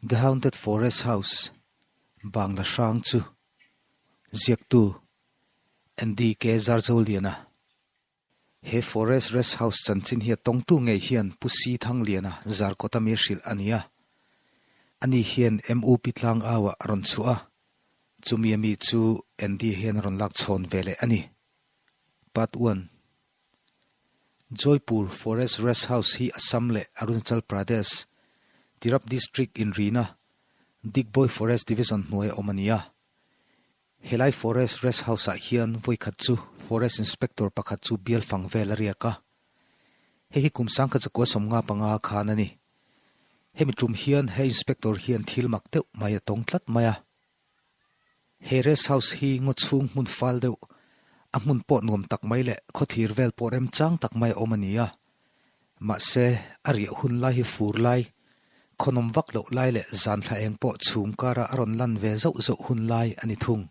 The Haunted Forest House, Bangla hrang chu ziaktu Andy K. Zarzoliana. He Forest Rest House chanchin hi a tawngtu ngei hian Pu Si Thangliana Zarkawta mi hrilh a ni a. Ani hian MUP tlangau ah a rawn chhuah a, chumi ami chu Andy hian a rawn lak chhawn ve leh a ni. Part 1. Joypur Forest Rest House hi Assam leh Arunachal Pradesh, Tirap District inrina Digboi Forest Division hnuaia awm a ni a. Helai Forest Rest House-ah hian vawikhat chu Forest Inspector pakhat chu bial fang vel a riak a. Hei hi kum 1995 khan a ni. Hemi tum hian he Inspector hian thil mak deuh mai a tawng tlat mai a. He rest house hi ngaw chhung hmun fal deuh, a hmun pawh nuam tak mai leh khawthlir vel pawh remchang tak mai a awm a ni a. Mahse, a riah hun lai hi fur lai, khawnawm vak loh lai leh zan thla eng pawh chhum kara a rawn lan ve zauh zauh hun lai a ni thung.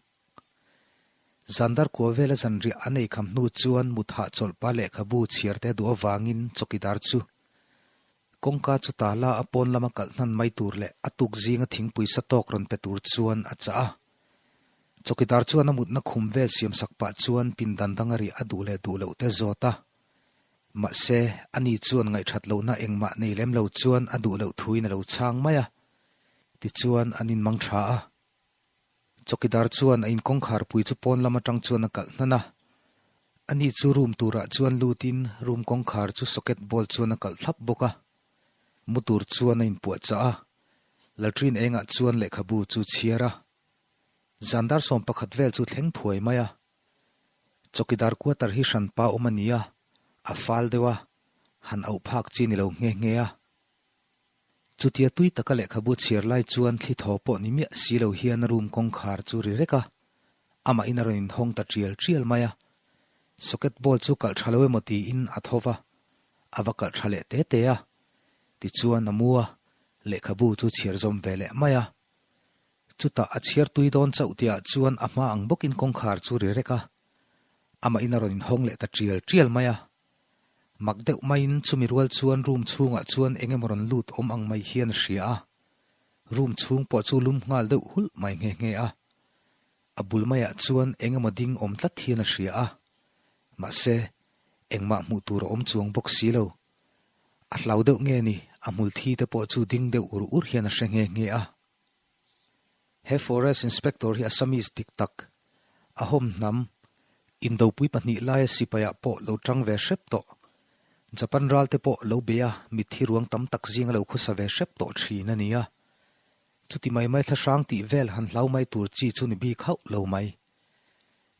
Zan dar kua vela zan riah a nei kham hnu chuan mut hahchawlh pa lehkhabu chhiar te duh avangin chawkidar chu Kawngka chu tala a pawn lama kalh hnan mai tur leh a tuk zinga thingpui sa tawk rawn pe tur chuan a chah a. Chawkidar chuan a mutna khum vel siam sak pah chuan pindan danga ri a duh leh duh loh te zawt a. Mahse, ani chuan ngaihthat lohna engmah nei lem lo chuan a duh loh thuin a lo chhang mai a. Tichuan an inmang tha a. Chawkidar chuan a inkawngkhar pui chu pawn lam atang chuan a kalh hnan a. Ani chu room turah chuan lutin room kawngkhar chu socket bolt chuan a kalh thlap bawk a. Mu tur chuan a inpuahchah a. Latrine engah chuan lehkhabu chu chhiar a. Zan dar 11 vel chu thleng thuai mai a. Chawkidar quarter hi hranpa awm a ni a, a fal deuh a, han auh phak chi ni lo nghe nghe a. Chutia tui taka lehkhabu chhiar lai chuan thli thaw pawh ni miah si lo hian room kawngkhar chu ri rek a, amahin a rawn inhawng ta tial tial mai a. Socket ball chu kalh tha lo emaw tiin a tho va, a va kalh tha leh te te a. Tichuan a mu a, lehkhabu chu chhiar zawm ve leh mai a. Chutah a chhiar tui dawn chauh tihah chuan a hma ang bawkin kawngkhar chu ri rek a, amahin a rawn inhawng leh ta tial tial mai a. Mak deuh maiin chumi rual chuan room chhungah chuan eng emaw rawn lut awm ang mai hian a hria a. Room chhung pawh chu lum nghal deuh hulh mai nghe nghe a. A bul maiah chuan eng emaw ding awm tlat hian a hria a. Mahse, engmah hmuh tur a awm chuang bawk si lo. A hlau deuh nge ni, a hmul thi te pawh chu ding deuh ur ur hian a hre nghe nghe a. He Forest Inspector hi Assamese dik tak, a hawm hnam, indopui pahnih laia sipaiah pawh lo tang ve hrep tawh, Japan ral te pawh lo bei a, mitthi ruang tam tak zinga lo khusa ve hrep tawh thin a ni a. Chuti mai mai thlahrang tih vel han hlau mai tur chi chu ni bik hauh lo mai.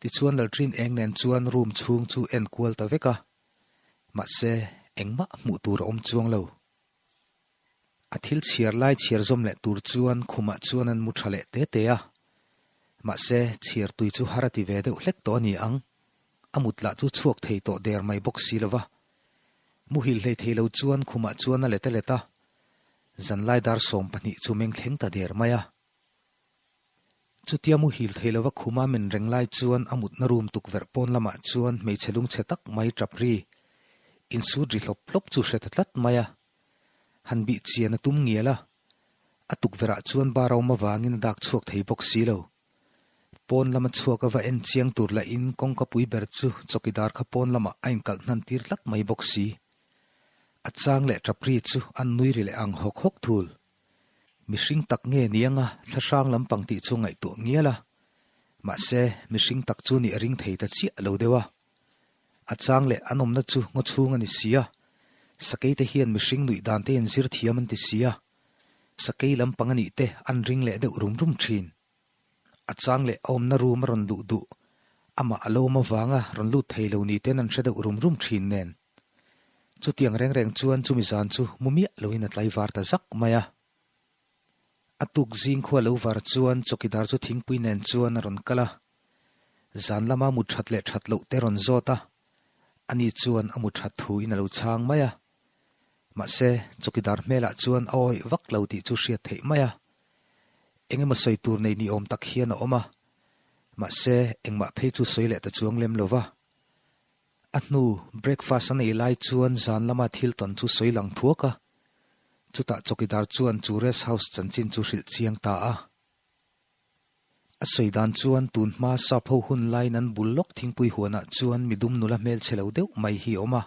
Tichuan Laltrin eng nen chuan room chhung chu en kual ta vek a. Mahse, engmah hmuh tur a awm chuang lo. A thil chhiar lai chhiar zawm leh tur chuan khumah chuan an mu tha leh te te a. Mahse, chhiar tui chu har a ti ve deuh hlek tawh a ni ang. A mut lah chu chhuak thei tawh der mai bawk si lo va. Muhil hlei thei lo chuan khumah chuan a let a let a. Zanlai dar 12 chu meng thleng ta der mai a. Chutia muhil thei lova khuma men reng lai chuan a mutna room tukverh pawn lamah chuan hmeichhe lungchhe tak mai tap ri insut ri hlawp hlawp chu hre ta tlat mai a. Han bih chian a tum ngial a, a tukverhah chuan bar a awm avangin a dak chhuak thei bawk si lo. Pawn lama chhuak a va en chiang tur lahin kawngka pui ber chu chawkidar kha pawn lamah a inkalh hnan tir tlat mai bawk si. A chang leh tap ri chu an nui ri leh ang hawk hawk thul. Mihring tak nge ni anga thlahrang lampang tih chu ngaihtuah ngial a. Mahse, mihring tak chu nih a ring thei ta chiah lo deuh a. A chang leh an awmna chu ngaw chhung a ni si a. Sakei te hian mihring nuih dan te in zir thiam an ti si a. Sakei lampang a nih te an ring leh deuh rum rum thin. A chang leh a awmna room a rawn luh duh, amah a lo awm avanga rawn lut thei lo ni ten an hre deuh rum rum thin nen. Chutiang reng reng chuan chumi zan chu mu miah loin a tlaivar ta zak mai a. A tuk zing khua lo var chuan chawkidar chu thingpui nen chuan a rawn kal a. Zan lama mu that leh that loh te rawn zawt a, ani chuan a mu that thu in a lo chhang mai a. Mahse, chawkidar hmelah chuan a awih vak lo tih chu hriat theih mai a. Eng emaw sawi tur nei ni awm tak hian a awm a. Mahse, engmah phei chu sawi leh ta chuang lem lo va. A hnu, breakfast a nei lai chuan zan lama thil tawn chu sawi lang thuak a. Chutah chawkidar chuan chu rest house chanchin chu hrilh chiang ta a. A sawi dan chuan tun hma sap ho hun laiin an bul lawk thingpui huanah chuan midum nula hmelchhe lo deuh mai hi a awm a.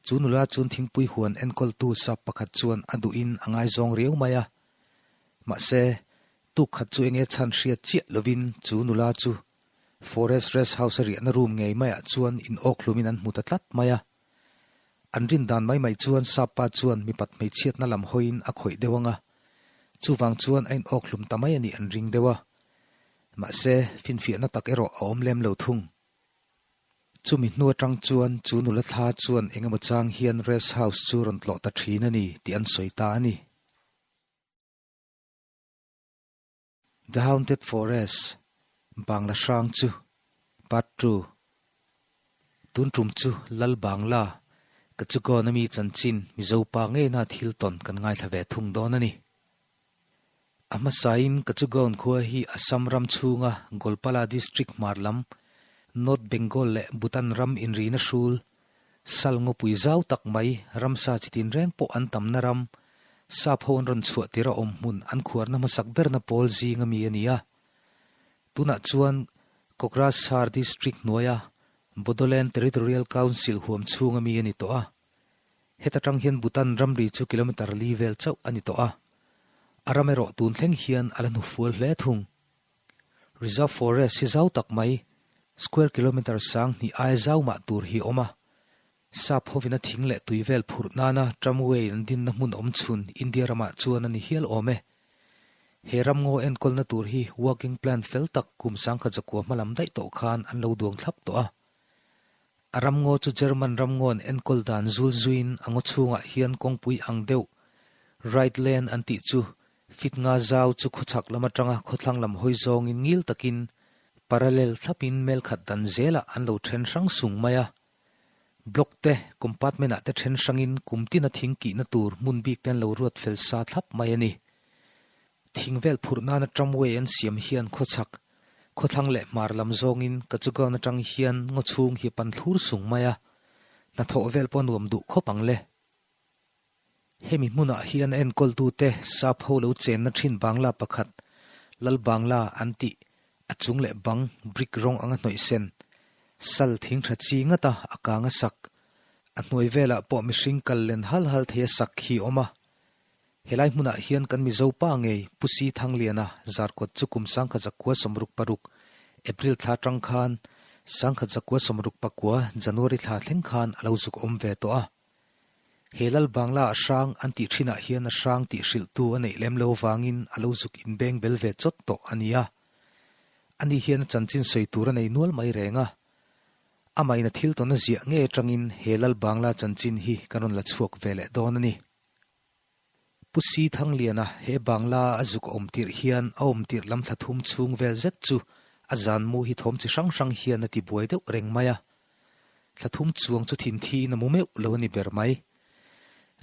Chu nula chuan thingpui huan enkawltu sap pakhat chuan a duhin a ngaizawng riau mai a. Mahse, tuk khat chu enge chhan hriat chiah lovin chu nula chu Forest Rest House a riahna room ngei maiah chuan in awk hlumin an hmu ta tlat mai a. An rin dan mai mai chuan sap pa chuan mipat hmeichhiatna lam hawiin a khawih deuh ang a, chuvang chuan a in awk hlum ta mai a nih an ring deuh a. Mahse, finfiahna tak erawh a awm lem lo thung. Chumi hnu atang chuan chu nula thla chuan eng emaw chang hian rest house chu rawn tlawh ta thin a ni tih an sawi ta a ni. The Haunted Forest, Bangla hrang chu, Part ii. Tun tum chu Lal Bangla, ka chu kawn ami chanchin Mizo pa ngeina thil tawn kan ngaithla ve thung dawn a ni. A hmasain Kachugaon khua hi Assam ram chhunga Goalpara District hmar lam, North Bengal leh Bhutan ram inrina hrul, Sal ngawpui zau tak mai, ramsa chi tinreng pawh an tamna ram, sap ho an rawn chhuah tir a awm hmun an khuarna hmasak berna pawl zing ami a ni a. Tunah chuan Kokrajhar District hnuaia Bodoland Territorial Council huam chhung ami a ni tawh a. Heta tang hian Bhutan ramri chu kilometre li vel chauh a ni tawh a, a ram erawh tun thleng hian a la hnufual hle thung. Reserve Forest hi zau tak mai, square kilometre sang hnih aia zau mah tur hi a awm a. Sap hovin a thing leh tui vel phurh nana tramway an dinna hmun awm chhun India ramah chuan a ni hial awm e. He ramngaw enkawlna tur hi working plan fel tak kum sangkhat zakua hmalam daih tawh khan an lo duang thlap tawh a. A ramngaw chu German ramngawn enkawl dan zul zuiin a ngaw chhungah hian kawngpui ang deuh, right lane an tih chu fit nga zau chu khawchhak lam atanga khawthlang lam hawi zawngin ngil takin parallel thlapin mel khat dan zelah an lo then hrang sung mai a. Block te, compartment ah te then hrangin kum tina thing kihna tur hmun bik te an lo ruat fel sa thlap mai a ni. Thing vel phurh nana tramway an siam hian khawchhak, khawthlang leh hmar lam zawngin Kachugaon atang hian ngaw chhung hi a pan thlur sung mai a, hnathawh vel pawh a nuam duh khawp ang le. Hemi hmunah hian a enkawltute sap ho lo chenna thin Bangla pakhat, Lal Bangla an tih, a chung leh bang brick rawng anga hnawih sen, sal thing tha chi ngata a kang a sak, a hnuai velah pawh mihring kal len hal hal thei a sak hi a awm a. Helai hmunah hian kan Mizo pa ngei Pu Si Thangliana zarkawt chu kum 1966 April thla atang khan 1964 January thla thleng khan a lo zuk awm ve tawh a. He Lal Bangla a hrang an tih thinah hian a hrang tih hrilhtu a neih lem lo vangin a lo zuk inbeng bel ve chawt tawh a ni a. Ani hian a chanchin sawi tur a nei nual mai reng a. Amahin a thil tawn a ziah ngei atangin he Lal Bangla chanchin hi kan rawn la chhuak ve leh dawn a ni. Pu Si Thangliana he Bangla a zuk awm tirh hian a awm tirh lam thla thum chhung vel zet chu a zan mu hi thawm chi hrang hrang hian a ti buai deuh reng mai a. Thla thum chuang chu thinthi in a mu meuh lo a ni ber mai.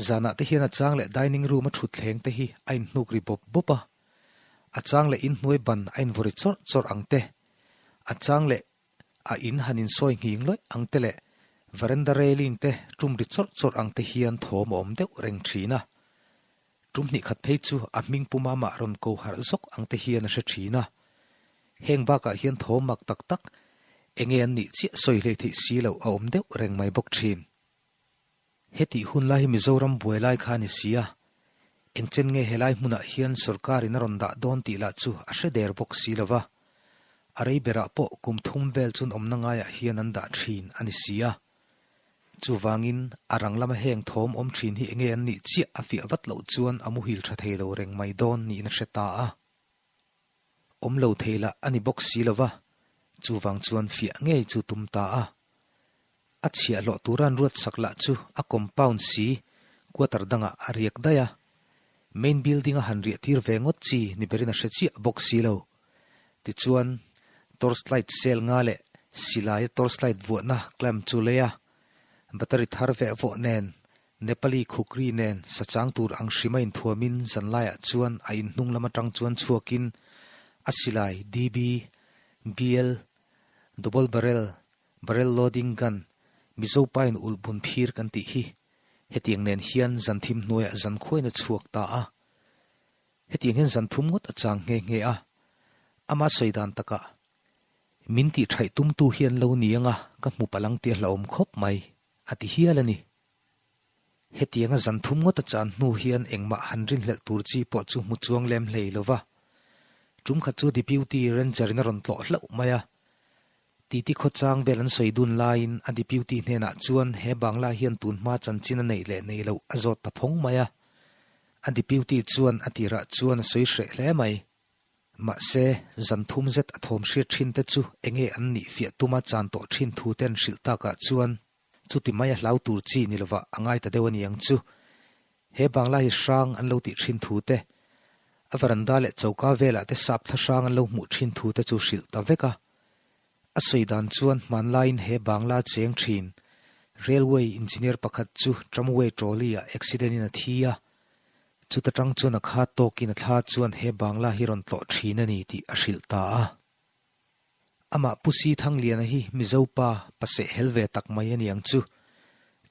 Zanah te hian a chang leh dining room a thut thleng te hi a inhnuk ri bawp bawp a. A chang leh inhnuai ban a invawri chawrh chawrh ang te. A chang leh A in han insawi nghing lawih ang te leh veranda railing te tum ri chawrh chawrh ang te hian thawm a awm deuh reng thin a. Tum hnih khat phei chu a hming puma mah rawn ko harh zawk ang te hian a hre thin a. Heng bakah hian thawm mak tak tak enge an nih chiah sawi hlei theih si loh a awm deuh reng mai bawk thin. Hetih hun lai hi Mizoram buai lai kha a ni si a, engchen nge helai hmunah hian sorkarin a rawn dah dawn tih lah chu a hre der bawk si lo va, a rei berah pawh kum thum vel chun awmna ngaiah hian an dah thin a ni si a. Chuvangin, a rang lama heng thawm awm thin hi enge an nih chiah a fiah vat loh chuan a muhil tha thei lo reng mai dawn niin a hre ta a. Awm lo thei lah a ni bawk si lo va, chuvang chuan fiah ngei chu tum ta a. A chhiahhlawh tura an ruat sak lah chu a compound si quarter dangah a riak daih a. Main building a han riah tir ve ngawt chi ni berin a hre chiah bawk si lo. Tichuan, torchlight cell nga leh silaia torchlight vuahna clamp chu lei a, battery thar veh vawh nen, Nepali khukri nen sachang tur ang hrim a inthuamin zanlaiah chuan a inhnung lam atang chuan chhuakin a silai DB, BL, double barrel, barrel loading gun, Mizo pain ulh bun phir kan tih hi. Hetiang nen hian zan thim hnuaiah zan khuain a chhuak ta a. Hetiang hian zan thum ngawt a chang nghe nghe a. Ama sawi dan takah, Min tih thaih tumtu hi an lo ni anga ka hmu palh ang tih a hlauhawm khawp mai, a ti hial a ni. Hetianga zan thum ngawt a chan hnu hian engmah han rinhlelh tur chi pawh chu hmu chuang lem hlei lo va. Tum khat chu Deputy Ranger-in a rawn tlawh hlauh mai a. Titi khawchang vel an sawi dun laiin a Deputy hnenah chuan he Bangla hian tun hma chanchin a neih leh neih loh a zawt ta phawng mai a. A Deputy chuan a tirah chuan a sawi hreh hle mai. Mahse, zan thum zet a thawm hriat thin te chu enge an nih fiah tuma chan tawh thin thu ten hrilh takah chuan Chuti mai a hlau tur chi ni lovah a ngai ta deuh a ni ang chu. He Bangla hi hrang an lo tih thin thu te, a varanda leh choka velah te sap thla hrang an lo hmuh thin thu te chu hrilh ta vek a. A sawi dan chuan hmanlaiin he Bangla cheng thin Railway engineer pakhat chu tramway trolley ah accident in a thi a, chuta tang chuan a kha tawkin a thla chuan he Bangla hi rawn tlawh thin a ni tih a hrilh ta a. Amah Pu Si Thangliana hi Mizo pa paseh hel ve tak mai a niang chu.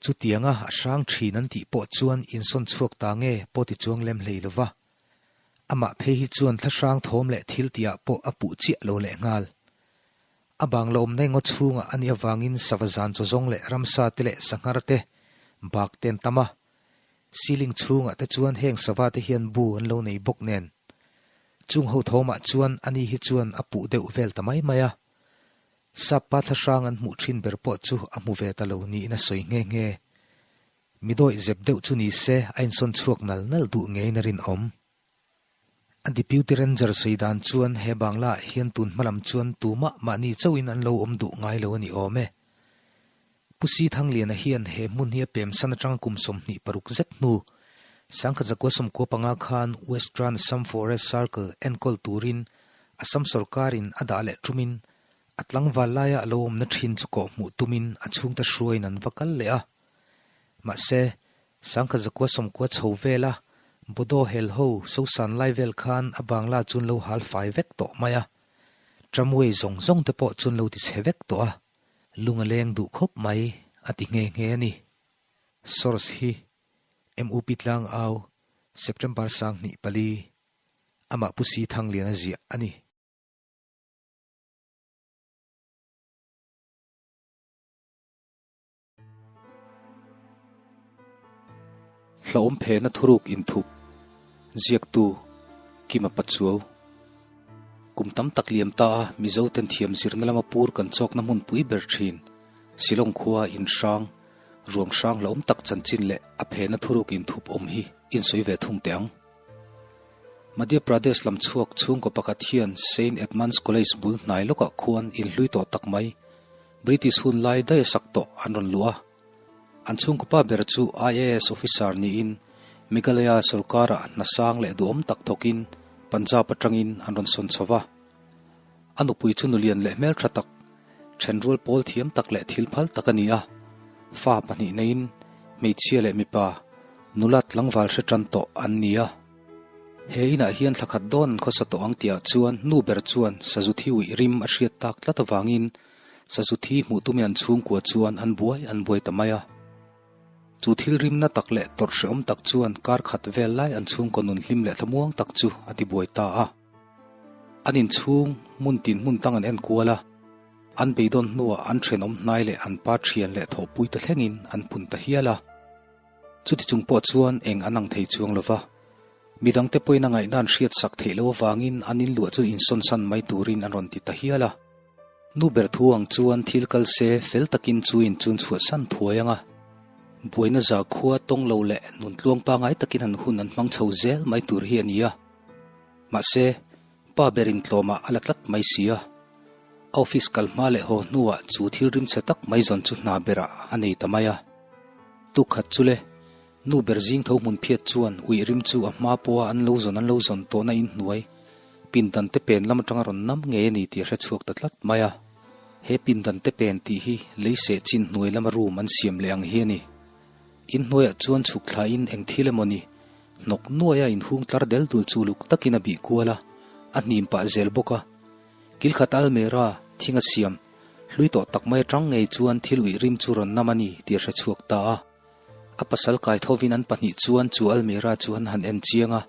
Chutianga a hrang thin an tih pawh chuan insawn chhuak ta nge pawh ti chuang lem hlei lova. Amah phei hi chuan thlahrang thawm leh thil tihah pawh a puh chiah lo leh nghal. A bang la awmna engaw chhungah a nih avangin sava zan chaw zawng leh ramsa te leh sanghar te bak te an tam a. Ceiling chhungah te chuan heng sava te hian bu an lo nei bawk nen. Chung ho thawmah chuan ani hi chuan a puh deuh vel ta mai mai a. Sap pa thlahrang an hmuh thin ber pawh chu a hmu ve ta lo niin a sawi nghe nghe. Mi dawih zep deuh chu ni se a insawn chhuak nal nal duh ngeiin a rinawm. A Deputy Ranger sawi dan chuan he Bangla ah hian tun hma lam chuan tumah mahni chauhin an lo awm duh ngai lo a ni awm e. Pu Si Thangliana hian he hmun hi a pemsan atanga kum 26 zet hnu Sangkhat zakua 95 khan Western Assam Forest Circle enkawl turin Assam sorkarin a dah leh tumin a tlangval laia a lo awmna thin chu kawh hmuh tumin a chhungte hruaiin an va kal leh a. Mahse, Sangkhat zakua 90 chho vela Bodo hel ho Sosan lai vel khan a Bangla chu an lo hal fai vek tawh mai a. Tramway zawng zawng te pawh chu an lo ti chhe vek tawh a. Lung a leng duh khawp mai, a ti nghe nghe a ni. Source hi MUP tlang au September 24, amah Pu Si Thangliana ziah a ni. Hlauhawm phena thuruk inthup ziaktu Kima Pachuau. Kum tam tak liam ta a Mizo ten thiam zirna lama pur kan chawkna hmunpui ber thin Shillong khua inhrang ruang hrang hlauhawm tak chanchin leh a phena thuruk inthup awm hi insawi ve thung teh ang. Madhya Pradesh lam chhuak chhungkaw pakhat hian Saint Edmund's College bul hnai lawkah khuan inhlui tawh tak mai British hun lai daih a sak tawh an rawn luh a. An chhungkaw pa ber chu IAS officer niin Meghalaya sorkarah hna sang leh duhawm tak thawkin Punjab atangin an rawn sawn chho va. A nupui chu nulian leh hmeltha tak, thenrual pawl thiam tak leh thil phal tak a ni a. Fa pahnih neiin hmeichhia leh mipa, nula tlangval hre tan tawh an ni a. He inah hian thla khat dawn an khawsa tawh ang tihah chuan nu ber chuan sazu thi uih rim a hriat tak tlat avangin sazu thi hmuh tumin an chhungkua chuan an buai an buai ta mai a. Chu thil rimna tak leh tawrh hrehawm tak chuan kar khat vel lai an chhungkaw nun hlim leh thlamuang tak chu a ti buai ta a. An inchhung hmun tin hmun tang an en kual a, an beidawn hnuah an thenawm hnai leh an pa thian leh thawhpui ta thlengin an pun ta hial a. Chuti chung pawh chuan eng an ang thei chuang lo va, midangte pawhin a ngaihna an hriatsak theih loh avangin an inluah chu insawnsan mai turin an rawn ti ta hial a. Nu ber thu ang chuan thil kal se fel takin chu in chun chhuahsan thuai ang a. Buaina za khua tawng lo leh nun tluang pangai takin an hun an hmang chho zel mai tur hi a ni a. Mahse, pa ber intlawmah a la tlat mai si a. A office kal hma leh haw hnuah chu thil rimchhe tak mai zawn chu hna berah a nei ta mai a. Tukkhat chu le, nu ber zing tho hmun phiat chuan uih rim chu a hma pawha an lo zawn an lo zawn tawhna inhnuai pindan te pen lam atanga rawn nam ngei a ni tih a hre chhuak ta tlat mai a. He pindan te pen tih hi lei seh chin hnuai lama room an siam leh ang hi a ni. Inhnuaiah chuan chhuk thlain eng thil emaw ni hnawk nuaia inhung tlar del dul chu luk takin a bih kual a, a hnim pah zel bawk a. Kilkhat almera thing a siam hlui tawh tak mai atang ngei chuan thil uih rim chu rawn nam a ni tih a hre chhuak ta a. A pasal kai thovin an pahnih chuan chu almirah chu an han en chiang a,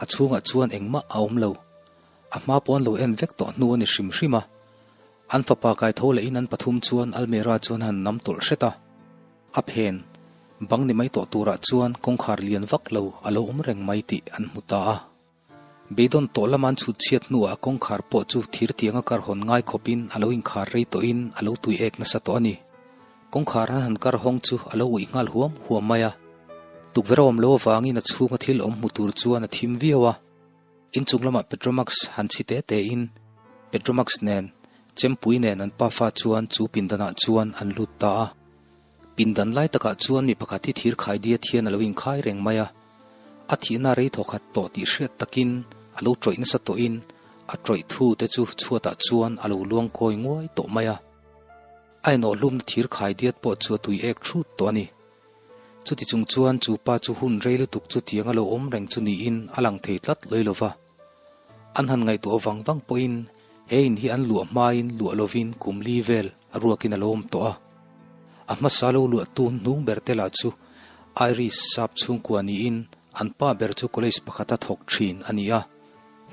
a chhungah chuan engmah a awm lo. A hma pawh an lo en vek tawh hnu a ni hrim hrim a. An fapa kai tho lehin an pathum chuan almirah chu an han nam tawlh hret a. A phen bang ni mai tawh turah chuan kawngkhar lian vak lo a lo awm reng mai tih an hmu ta a. Beidawn tawh lama an chhut chhiat hnuah kawngkhar pawh chu thir tianga kar hawn ngai khawpin a lo inkhar rei tawhin a lo tui ek nasa tawh a ni. Kawngkhar an han kar hawng chu a lo uih nghal huam huam mai a. Tukverh a awm lo avangin a chhunga thil awm hmu tur chuan a thim viau a. Inchung lamah Petromax han chhi te te in Petromax nen Chempui nen an pafa chuan chu pindanah chuan an lut ta a. Pindan lai takah chuan mi pakhat hi thir khai diat hian a lo inkhai reng mai a. A thihna rei thaw khat tawh tih hriat takin a lo tawih nasa tawhin a tawih thu te chu chhuatah chuan a lo luang kawi nguai tawh mai a. A inawhhlumna thir khai diat pawh chu a tui ek thut tawh a ni. Chuti chung chuan chu pa chu hun rei lutuk chu tiang a lo awm reng chu niin a lang thei tlat loi lo va. An han ngaihtuah vang vang pawhin he in hi an luah hmain luah lovin kum li vel a ruakin a lo awm tawh a. A hmasa lo luahtu hnung ber te lah chu Irish sap chhungkua niin an pa ber chu college pakhata thawk thin a ni a.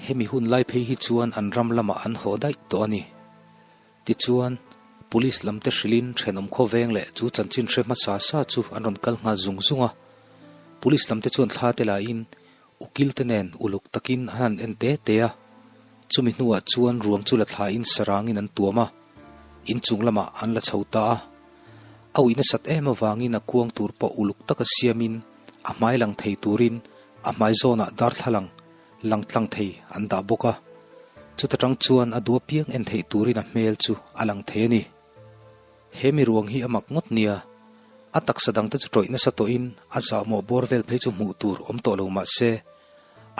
Hemi hun lai phei hi chuan an ram lamah an haw daih tawh a ni. Tichuan, Police lamte hrilhin thenawm khawveng leh chu chanchin hre hmasa sa chu an rawn kal nghal zung zung a. Police lamte chuan thla te lahin ukil te nen uluk takin an han en te te a. Chumi hnuah chuan ruang chu la thlain sarangin an tuam a, inchung lamah an la chho ta a. A uih nasat em avangin a kuang tur pawh uluk taka siamin a hmai lang thei turin a hmai zawnah darthlalang lang tlang thei an dah bawk a, chuta tang chuan a dua piang en theih turin a hmel chu a lang thei a ni. He mi ruang hi a mak ngawt nia, a taksa dangte chu tawih nasa tawhin a zahmawh bawr vel phei chu hmuh tur awm tawh lo mah se,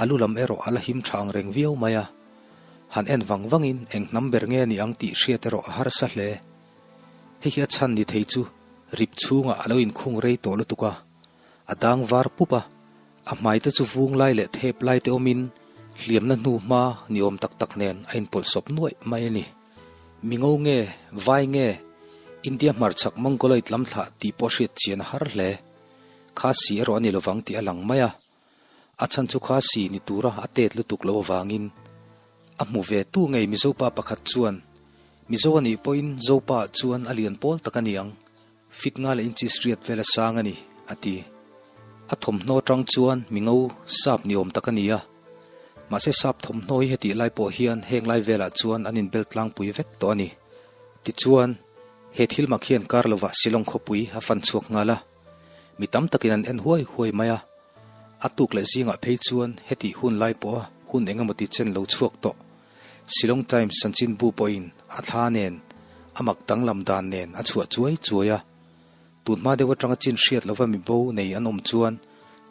a lu lam erawh a la him tha ang reng viau mai a. Han en vang vangin eng hnam ber nge ni ang tih hriat erawh a harsa hle. Hei hi a chhan ni thei chu rip chhungah a lo inkhung rei tawh lutuk a, a dang var pup a, A hmai te chu vung lai leh thep lai te awmin hliamna hnu hma ni awm tak tak nen a inpawlh sawp nuaih mai a ni. Mingo nge, Vai nge, India hmarchhak Mongoloid lam thlah tih pawh hriat chian a har hle. Khasi erawh a ni lovang tih a lang mai a. A chhan chu Khasi ni tura a tet lutuk lo avangin a hmu ve tu ngei Mizopa pakhat chuan Mizo a nih pawhin Zopa ah chuan a lian pawl tak a ni ang. Fit nga leh inches riat vel a sang a ni, a ti. A thawmhnaw atang chuan mi ngo sap ni awm tak a ni a. Mahse sap thawmhnaw hi hetih lai pawh hian heng lai velah chuan an inbel tlangpui vek tawh a ni. Tichuan, he thil mak hian kar lovah Shillong khawpui a fan chhuak nghal a. Mi tam takin an en huai huai mai a. A tuk leh zingah phei chuan hetih hun lai pawha hun eng emaw ti chen lo chhuak tawh. Shillong Times chanchinbu pawhin a thla nen, a mak danglam dan nen a chhuah chuai chuai a. Tun hma deuh atanga chin hriat lova mibo nei an awm chuan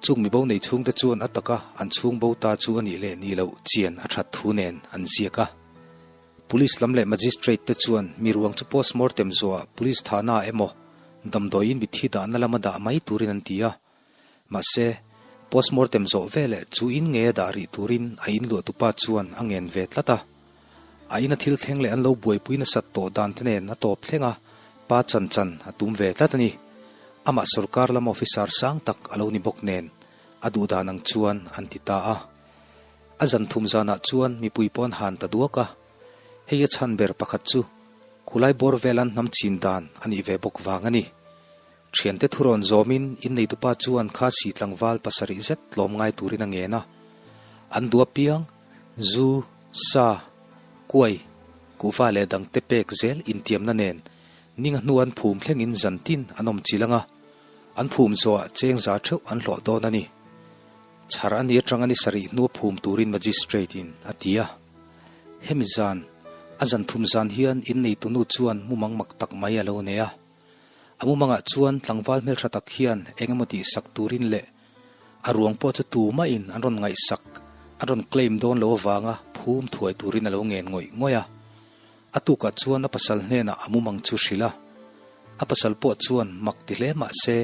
chung mibo nei chhungte chuan a taka an chhung bo ta chu a nih leh nih loh chian a that thu nen an ziak a. Police lam leh Magistrate te chuan mi ruang chu postmortem zawhah police thahna emaw damdawiin mitthi dahna lama dah mai turin an ti a. Mahse, postmortem zawh veleh chu in nge a dah rih turin a in luahtupa chuan a ngen ve tlat a. A ina thil thleng leh an lo buaipui nasat tawh dan te nen a tawp thleng a, pa chan chan a tum ve tlat a ni. Amah sorkar lam officer sang tak a lo ni bawk nen a duh dan ang chuan an ti ta a. A zan thum zanah chuan mipui pawh an han ta duak a. Hei a chhan ber pakhat chu khulai bawr vel an hnam chin dan a nih ve bawk vang a ni. Thiante thurawn zawmin inneitupa chuan kha si tlangval pasarih zet tlawm ngai turin a ngen a. An duh apiang, zu, sa, kuai, kuhva leh dangte pek zel intiamna nen ninga hnu an phum thlengin zantin an awm chil ang a, an phum zawhah cheng za theuh an hlawh dawn a ni. Chhar a ni atanga ni sarih hnua phum turin Magistrate in a ti a. Hemi zan, a zan thum zan hian inneitunu chuan mumang mak tak mai a lo nei a. A mumangah chuan tlangval hmeltha tak hian eng emaw tih sak turin leh a ruang pawh chu tumahin an rawn ngaihsak, an rawn claim dawn lo avanga phum thuai turin a lo ngen ngawih ngawih a. A tukah chuan a pasal hnenah a mumang chu hrilh a. A pasal pawh chuan mak ti hle mah se,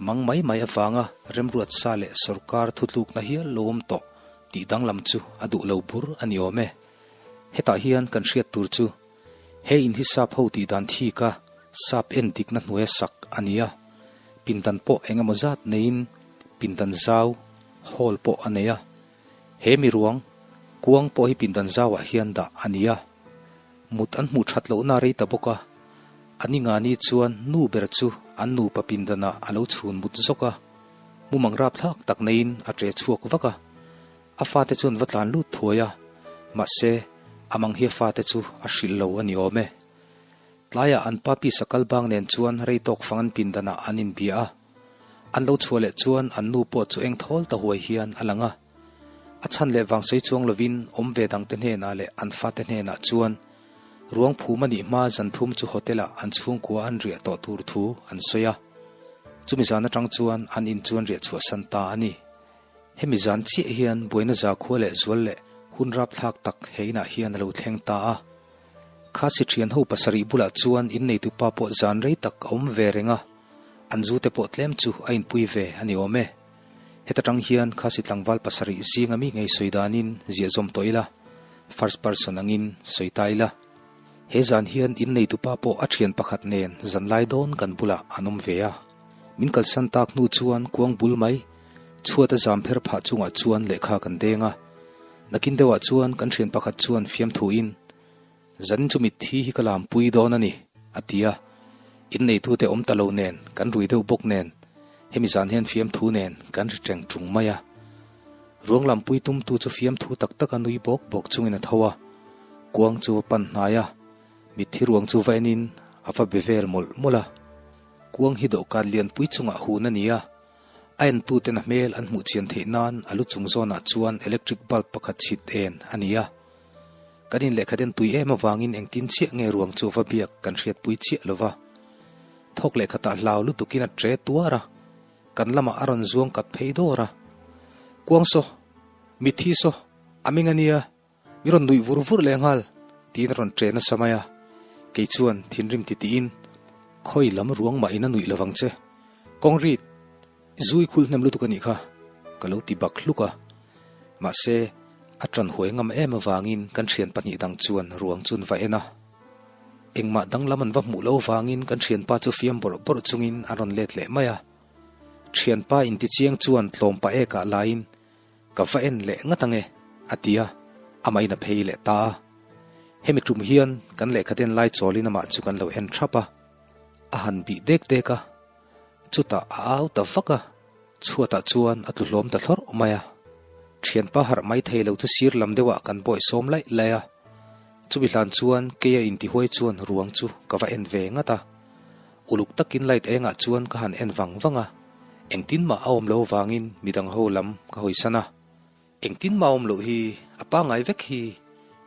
mang mai mai avanga remruat sa leh sawrkar thutlukna hial lo awm tawh tih danglam chu a duh lo bur a ni awm e. Hetah hian kan hriat tur chu He in hi sap ho tih dan thik a, sap en dikna hnuaia sak a ni a. Pindan pawh eng emaw zat neiin pindan zau, hall, pawh a nei a. He mi ruang, kuang pawh hi pindan zauah hian dah a ni a. Mut an hmuh that lohna rei ta bawk a. A ni nga ni chuan nu ber chu an nupa pindanah a lo chhun mut zawk a. Mumang rapthlak tak neiin a ṭe chhuak vak a. A fate chuan va tlan lut thuai a, mahse, a mang hi a fate chu a hrilh lo a ni awm e. Tlaiah an pa pisa kal bang nen chuan rei tawk fang an pindanah an inbia a. An lo chhuah leh chuan an nu pawh chu eng thawl ta huai hian a lang a. A chhan leh vang sawi chuang lovin awm ve dangte hnenah leh an fate hnenah chuan ruang phum a nih hma zan thum chu hotel-ah an chhungkua an riah tawh tur thu an sawi a. Chumi zan atang chuan an in chuan riah chhuahsan ta a ni. Hemi zan chiah hian buaina zakhua leh zual leh hun rapthlak tak he inah hian a lo thleng ta a. Khasi thian ho pasarih bulah chuan inneitu pa pawh zan rei tak a awm ve reng a, an zute pawh tlem chu a inpui ve a ni awm e. Heta tang hian Khasi tlangval pasarih zinga mi ngei sawi danin ziah zawm tawh ila, first person angin sawi ta ila. He zan hian inneitu pa pawh a thian pakhat nen zan lai dawn kan bulah an awm ve a. Min kalsan tak hnu chuan kuang bul mai chhuat a zam pher phah chungah chuan lehkha kan deng a. Nakin deuhah chuan kan thian pakhat chuan fiamthuin, Zanin chu mitthi hi ka lampui dawn a ni, a ti a. Inneitute awm ta lo nen, kan rui deuh bawk nen, hemi zan hian fiamthu nen kan ri teng tung mai a. Ruang lampui tumtu chu fiamthu tak taka nui bawk bawk chungin a tho a, kuang chu a pan hnai a, mitthi ruang chu va enin a va be vel mawlh mawlh a. Kuang hi dawhkan lianpui chungah hun a ni a, a entuten a hmel an hmuh chian theih nan a lu chung zawnah chuan electric bulb pakhat chhit en a ni a. Kan inlehkha den tui em avangin engtin chiah nge ruang chu va biak kan hriatpui chiah lo va. Thawk lehkhatah hlau lutukin a tre tuar a, kan lamah a rawn zuang kat phei dawr a. Kuang saw! Mitthi saw! A ming a nia! Mi rawn nuih vur vur leh nghal, tiin a rawn ṭe nasa mai a. Kei chuan thinrim ti tiin, Khawi lam ruang mah in a nuih lovang che. Kawng rit, i zui khul hnem lutuk a nih kha, ka lo ti bak hluk a. Mahse, a ṭan huai ngam em avangin kan ṭhian pahnih dang chuan ruang chu an va en a. Engmah danglam an va hmuh lo vangin kan ṭhianpa chu fiam bawrh bawrh chungin a rawn let leh mai a. Ṭhianpa intichiang chuan tlawm pah ekah laiin, Ka va en leh ngat ange, a ti a, amahin a phei leh ta a. Hemi tum hian kan lehkha den lai chawlin amah chu kan lo en thap a, a han bih dek dek a, chutah a au ta vak a, chhuatah chuan a tlu hlawm ta thlawrh mai a. Thianpa harh mai thei lo chu sir lam deuhah kan bawi sawm laih laih a, chumi hlan chuan keia intihuai chuan ruang chu ka va en ve ngat a. Uluk takin light engah chuan ka han en vang vang a, engtin mah a awm lo vangin midang ho lam ka hawisan a. Engtin mah a awm loh hi, a pangngai vek hi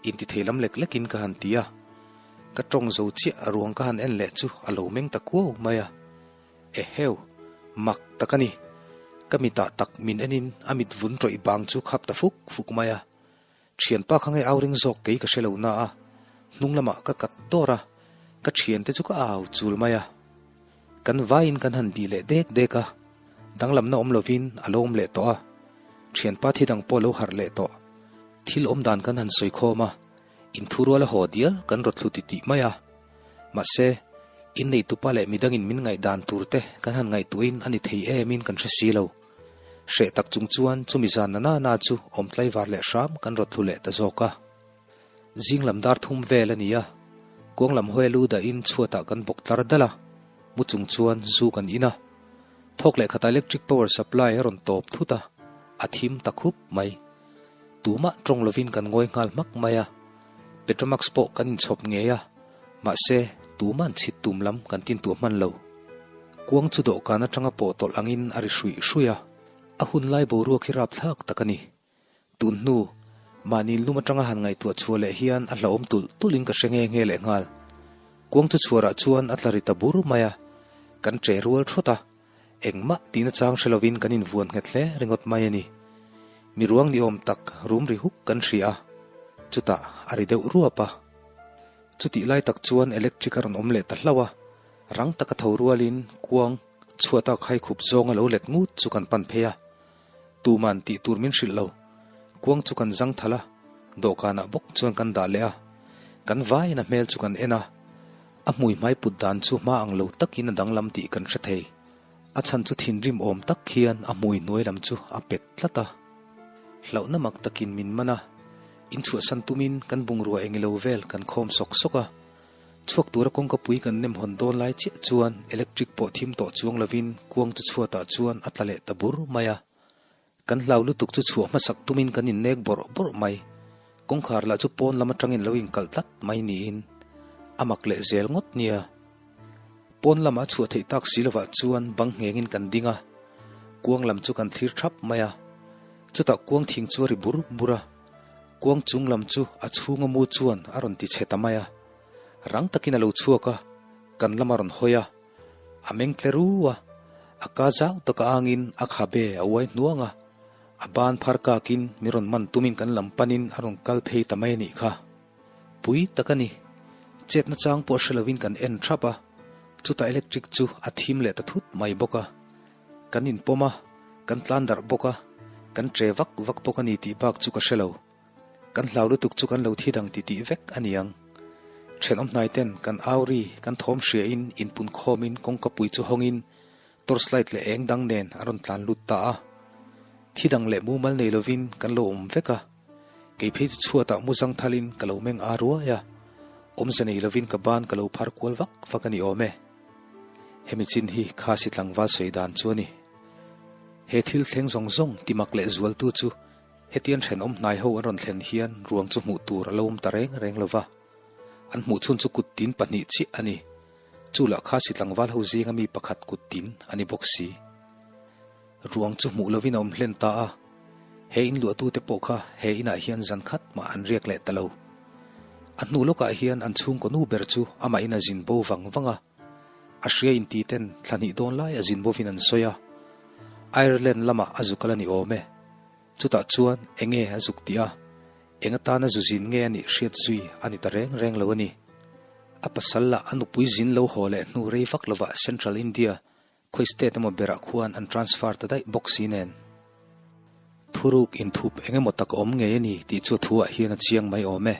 inti thei lam lek lekin ka han ti a. Ka tawng zo chiah a ruang ka han en leh chu a lo meng ta kuau mai a. Eheu, mak tak a ni. Ka mitah tak min enin a mit vun tawih bang chu khap ta fuk fuk mai a. Thianpa kha nge au ring zawk kei ka hre lo na a, hnung lamah ka kat dawr a, ka thiante chu ka au chul mai a. Kan vaiin kan han bih leh dek dek a, danglamna awm lovin a lo awm leh tawh a, thianpa thi dang pawh a lo harh leh tawh. Thil awm dan kan han sawi khawm a, inthurual a haw dial kan rawt thlu titih mai a. Mahse, inneitupa leh midangin min ngaihdan tur te kan han ngaihtuahin a ni thei emin kan hre si lo. Hreh tak chung chuan chumi zan na na chu awm tlaivar leh hram kan rawt thlu leh ta zawk a. Zing lam dar thum vel a ni a, kuang lam hawi a lu dahin chhuatah kan bawk tlar dal a, mu chung chuan zu kan in a. Thawk leh khatah electric power supply a rawn tawp thut a, a thim ta khup mai. Tumah tawng lovin kan ngawi nghal hmak mai a, Petromax pawh kan inchhawp ngei a, mahse tuma'n chhit tum lam kan tintuah hman lo. Kuang chu dawhkan atanga pawh tawlh angin a ri hruih hruih a, a hun lai boruak hi rapthlak tak a ni. Tun hnu, mahni lum atanga han ngaihtuah chhuah leh hian a hlauhawm tulh tulhin ka hre nghe nghe leh nghal. Kuang chu chhuarah chuan a tla ri ta bur mai a, kan che rual thawt a, engmah tihna chang hre lovin kan invuan nghet hle ringawt mai a ni. Mi ruang ni awm tak rum ri huk kan hria a, chutah a ri deuh ruap a. Chutih lai tak chuan electric a rawn awm leh ta hlauh a, Rang taka tho rualin kuang chhuata khai khup zawnga lo let ngut chu kan pan phei a. Tuman tih tur min hrilh lo. Kuang chu kan zang thalh a, dawhkanah bawk chuan kan dah leh a. Kan vaiin a hmel chu kan en a, a hmui hmai put dan chu hma ang lo takin a danglam tih kan hre thei. A chhan chu thinrim awm tak hian a hmui hnuai lam chu a pet tlat a. Hlauhna mak takin min man a, inchhuahsan tumin kan bungrua engilo vel kan khawm sawk sawk a. Chhuak tura kawngka pui kan nem hawn dawn lai chiah chuan electric pawh thim tawh chuang lovin kuang chu chhuatah chuan a tla leh ta bur mai a. Kan hlau lutuk chu chhuah hmasak tumin kan innek bawrh bawrh mai. Kawngkhar lah chu pawn lam atangin lo inkalh tlat mai niin a mak leh zel ngawt nia. Pawn lama a chhuah theih tak si lovah chuan bang nghengin kan ding a, kuang lam chu kan thlir thap mai a. Chutah kuang thing chu a ri bur bur a, kuang chung lam chu a chhunga mu chuan a rawn ti chhe ta mai a. Rang takin a lo chhuak a, kan lam a rawn hawi a. A meng tle ru a, a ka zau taka angin a khabe a uai hnuang a, a ban phar kakin mi rawn man tumin kan lam panin a rawn kal phei ta mai a nih kha. Pui tak a ni. Chetna chang pawh hre lovin kan en thap a, chutah electric chu a thim leh ta thut mai bawk a. Kan inpawm a, kan tlan darh bawk a, kan tre vak vak bawk a ni tih bak chu ka hre lo. Kan hlau lutuk chu kan lo thi dang ti tih vek a niang. Thenawm hnai ten kan au ri, kan thawm hria in inpun khawm in kawngka pui chu hawng in torch light leh eng dang nen a rawn tlan lut ta a. Thi dang leh mumal nei lovin kan lo awm vek a. Kei phei chu chhuatah mu zang thal in ka lo meng a ruai a. Awmze nei lovin ka ban ka lo phar kual vak vak a ni awm e. Hemi chin hi Khasi tlangval sawi dan chu a ni. He thil thleng zawng zawng timak leh zualtu chu Hetiang thenawm hnai ho an rawn thlen hian ruang chu hmuh tur a lo awm ta reng reng lo va. An hmuh chhun chu kut tin pahnih chiah a ni. Chu lah kha si tlangval ho zinga mi pakhat kut tin a ni bawk si. Ruang chu hmuh lovin a awm hlen ta a. He in luahtute pawh kha he inah hian zan khat mah an riak leh ta lo. A hnu lawkah hian an chhungkaw nu ber chu amahin a zin bo vang vang a. A hria inti ten thla hnih dawn lai a zin bovin an sawi a. Ireland lamah a zuk ala ni awm e. Chutah chuan enge a zuk tih a, eng atana zu zin nge a nih hriat zui a ni ta reng reng lo a ni. A pasal lah a nupui zin lo haw leh hnu rei vak lovah Central India khawi state emaw berah khuan an transfer ta daih bawk si nen. Thuruk inthup eng emaw tak a awm ngei a ni tih chu a thuah hian a chiang mai awm e.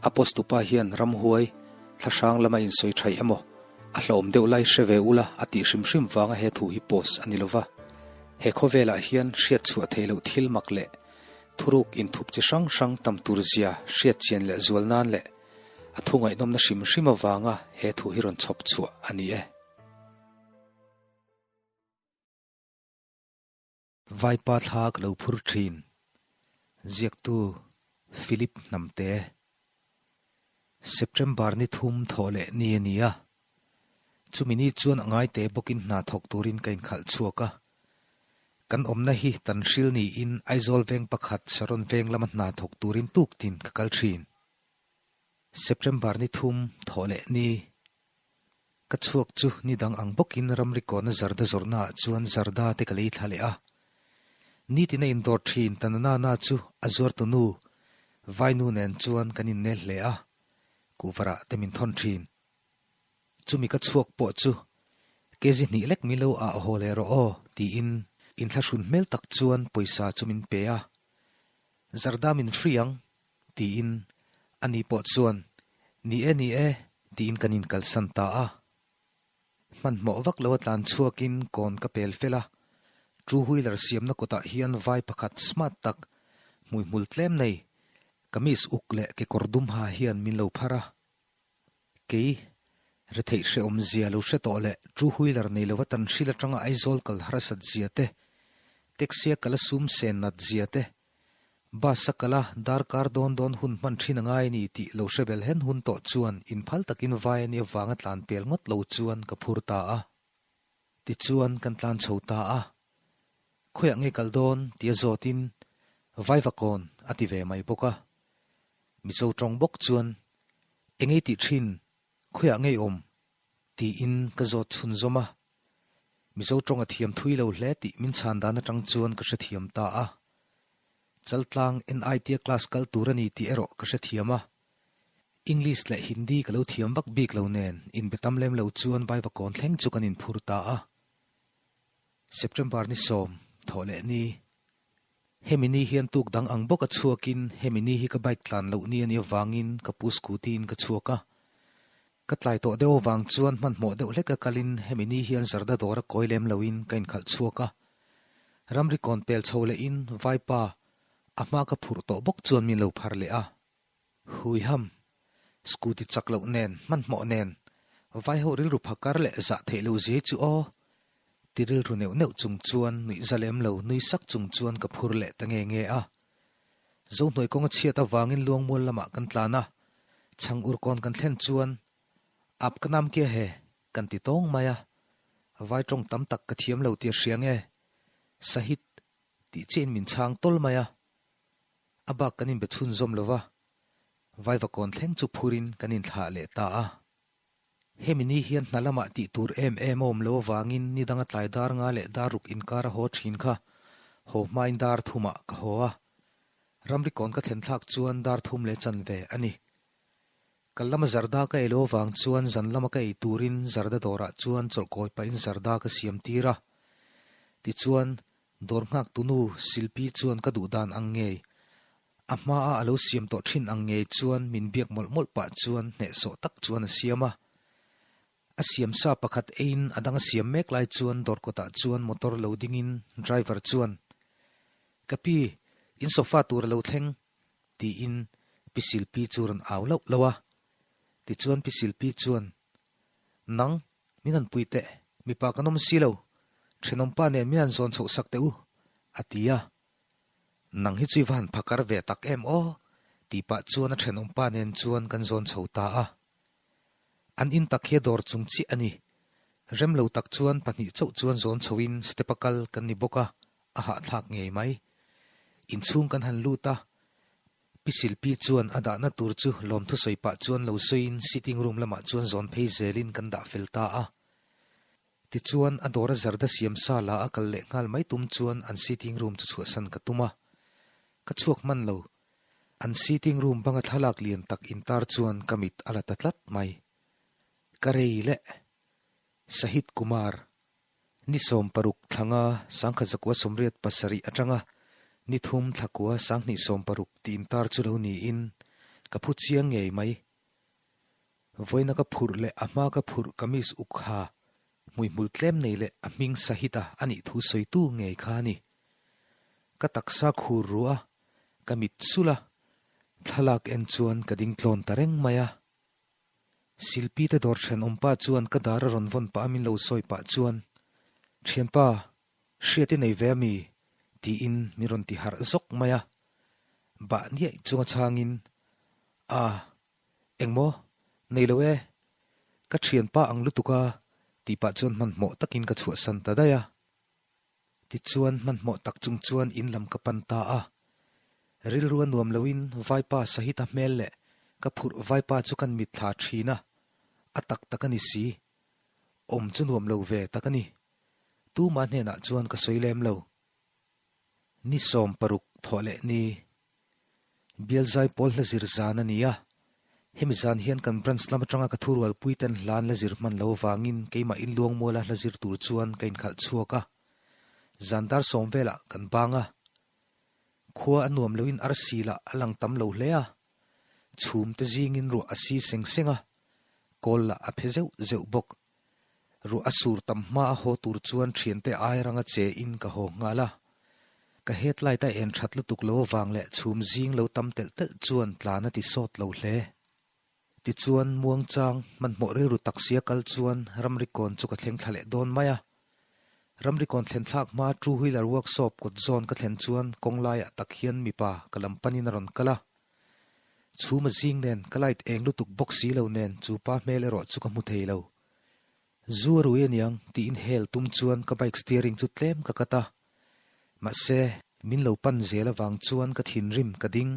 A post tupa hian ramhuai thlahrang lama insawi thaih emaw, a hlauhawm deuh lai hre ve ula a tih hrim hrim vanga he thu hi post a ni lova. He khawvelah hian hriat chhuah theih loh thil mak leh thuruk inthup chi hrang hrang tam tur zia hriat chian leh zual nan leh a thu ngaihnawmna hrim hrim avanga he thu hi rawn chhawp chhuah a ni e. Vaipa thla ka lo phur thin. Ziaktu Philip Hnamte. September ni thum thawh leh ni a ni a. Chumi ni chuan a ngaite bawkin hna thawk turin ka inkhalh chhuak a. Kan awmna hi Tanhril niin Aizawl veng pakhat Saron veng lama hna thawk turin tuktin ka kal thin. September ni thum thawh leh ni. Ka chhuak chu ni dang ang bawkin ramri kawna zarda zawrhna ah chuan zarda te ka lei thla leh a. Nitin a indawr thin ta na na chu a zuartu nu, Vainu nen chuan kan innel hle a, kuhvarah te min thawn thin. Chumi ka chhuak pawh chu kg hnih lek milo ah haw leh rawh aw tiin inthlahrun hmel tak chuan pawisa chu min pe a. Zarda min free ang Tiin ani pawh chuan, Ni e, ni e, tiin kan inkalsan ta a. Hmanhmawh vak lo a tlan chhuakin kawn ka pel fel a. Two wheeler siamna kawtah hian vai pakhat smart tak, hmuihmul tlem nei, kamis uk leh kekawr dum ha hian min lo phar a. Kei, retheih hrehawm zia lo hre tawh leh two wheeler nei lova Tanhril atanga Aizawl kal harsat zia te, taxi a kal a sum sen nat zia te, Bus a kal a, darkar dawn dawn hun hman thin a ngai a ni tih lo hre bel hen hun tawh chuan inphal takin vai a nia vanga tlan pel ngawt lo chuan ka phur ta a. Tichuan kan tlan chho ta a. Khawiah nge kal dawn tia zawtin Vaivakawn a ti ve mai bawk a. Mizo tawng bawk chuan Engei tih thin, khawiah nge i awm? tiin ka zawt chhunzawm a. Mizo tawng a thiam thui lo hle tih min chhan dan atang chuan ka hrethiam ta a. Chaltlang NIT-a class kal tur a ni tih erawh ka hrethiam a. English leh Hindi ka lo thiam vak bik lo nen inbe tam lem lo chuan Vaivakawn thleng chu kan inphur ta a. September ni sawm, thawh leh ni. Hemi ni hian tuk dang ang bawk a chhuakin hemi ni hi ka bike tlan loh ni a nih avangin ka pu scooty in ka chhuak a. Ka tlai tawh deuh avang chuan hmanhmawh deuh hleka kalin hemi ni hian Zarda dawra kawi lem loin ka inkhalh chhuak a. Ramri kawn pel chho lehin Vaipa a hma ka phurh tawh bawk chuan min lo phar leh a. Huiham, scooty chak loh nen, hmanhmawh nen, Vaiho rilru phakar leh zah theih lo zia chu aw! Ti rilru neuh neuh chung chuan nuih za lem lo nui sak chung chuan ka phur leh ta nge nge a. Zohnuai kawnga chhiat avangin Luangmual lamah kan tlan a, chhang urkawn kan thlen chuan Ap ka nam kia he kan ti tawng mai a, vai tawng tam tak ka thiam lo tih a hria nge? Sahit tih chiahin min chhang tawl mai a, a bak kan inbe chhunzawm lo va, Vaivakawn thleng chu phurin kan inthlah leh ta a. Hemi ni hian hna lamah tih tur em em a awm lo avangin ni danga tlai dar nga leh dar ruk inkar a haw thin kha haw hmain dar thumah ka haw a. Ramri kawn ka thlen thlak chuan dar thum leh chanve a ni. Kal lama zarda ka ei lo avang chuan zan lama ka ei turin zarda dawrah chuan chawlhkawi pahin zarda ka siam tir a. Tichuan, dawr nghak tunu Silpi chuan ka duh dan ang ngei, a hmaa a lo siam tawh thin ang ngei chuan min biak mawlh mawlh pah chuan hnehsawh tak chuan a siam a. A siam sa pakhat eiin a dang a siam mek lai chuan dawr kawtah chuan motor lo dingin driver chuan, Ka pi, in sofa tur a lo thleng, tiin Pi Silpi chu rawn au lauh lauh a. Tichuan Pi Silpi chuan, Nang, min han pui teh, mipa kan awm si lo, thenawmpa nen min han zawn chhoh sak teh u, a ti a. Nang hi chu i va han phakar ve tak em aw, tih pah chuan a thenawmpa nen chuan kan zawn chho ta a. An in tak hi a dawr chung chiah a ni. Rem lo tak chuan pahnih chauh chuan zawn chhoin step a kal kan ni bawk a, a hahthlak ngei mai. Inchhung kan han lut a, Pi Silpi chuan a dahna tur chu lawmthu sawi pah chuan lo sawiin sitting room lamah chuan zawn phei zelin kan dah fel ta a. Tichuan a dawra zarda siam sa la a kal leh nghal mai tum chuan an sitting room chu chhuahsan ka tum a. Ka chhuak hman lo. An sitting room banga thlalak lian tak intar chuan ka mit a la ta tlat mai. Ka rei leh. Sahit Kumar. Ni 60 thlanga 1987 atanga ni thum thlakua 2060 tih intar chu lo niin ka phu chiang ngei mai. Vawiina ka phurh leh a hma ka phurh kamis uk ha hmuihmul tlem nei leh a hming Sahita a nih thu sawitu ngei kha a ni. Ka taksa khur ru a, ka mit sulh a, thlalak en chuan ka ding tlawn ta reng mai a. Silpi te dawr thenawmpa chuan ka dar a rawn vawn pah a min lo sawi pah chuan, Thianpa, hriat i nei ve a mi? tiin min rawn ti harh zawk mai a. Bah niaih chunga chhangin, A, engmaw, nei lo e, ka thianpa ang lutuk a, tih pah chuan hmanhmawh takin ka chhuahsan ta daih a. Tichuan hmanhmawh tak chung chuan in lam ka pan ta a. Rilru a nuam loin Vaipa Sahita hmel leh ka phurh Vaipa chu kan mitthla thin a, a tak tak a ni si. Awm chu nuam lo ve tak a ni. Tuma hnenah chuan ka sawi lem lo. Ni 60 thawh leh ni. Bialzai pawl hla zir zan a ni a. Hemi zan hian kan branch lam atanga ka thurualpui ten hla an la zir hman lo avangin keimah inluangmuala hla zir tur chuan ka inkhalh chhuak a. Zan dar sawm velah kan bang a. Khua a nuam loin arsi lah a lang tam lo hle a. Chhum te zingin ruah a si seng seng a, kawl lah a phe zeuh zeuh bawk. Ruah a sur tam hma a haw tur chuan thiante ai ranga che in ka haw nghal a. Ka headlight a en that lutuk lo avang leh chhum zing lo tam telh telh chuan tlan a ti sawt lo hle. Tichuan muangchang hmanhmawh rilru taksia kal chuan ramri kawn chu ka thleng thla leh dawn mai a. Ramri kawn thlen thlak hma two wheeler workshop kawt zawn ka thlen chuan kawng laiah tak hian mipa ka lam panin a rawn kal a. Chhum a zing nen ka light eng lutuk bawk si lo nen chu pa hmel erawh chu ka hmu thei lo. Zu a rui aniang tiin hel tum chuan ka bike steering chu tlem ka cut a. Mahse, min lo pan zel avang chuan ka thinrim ka ding.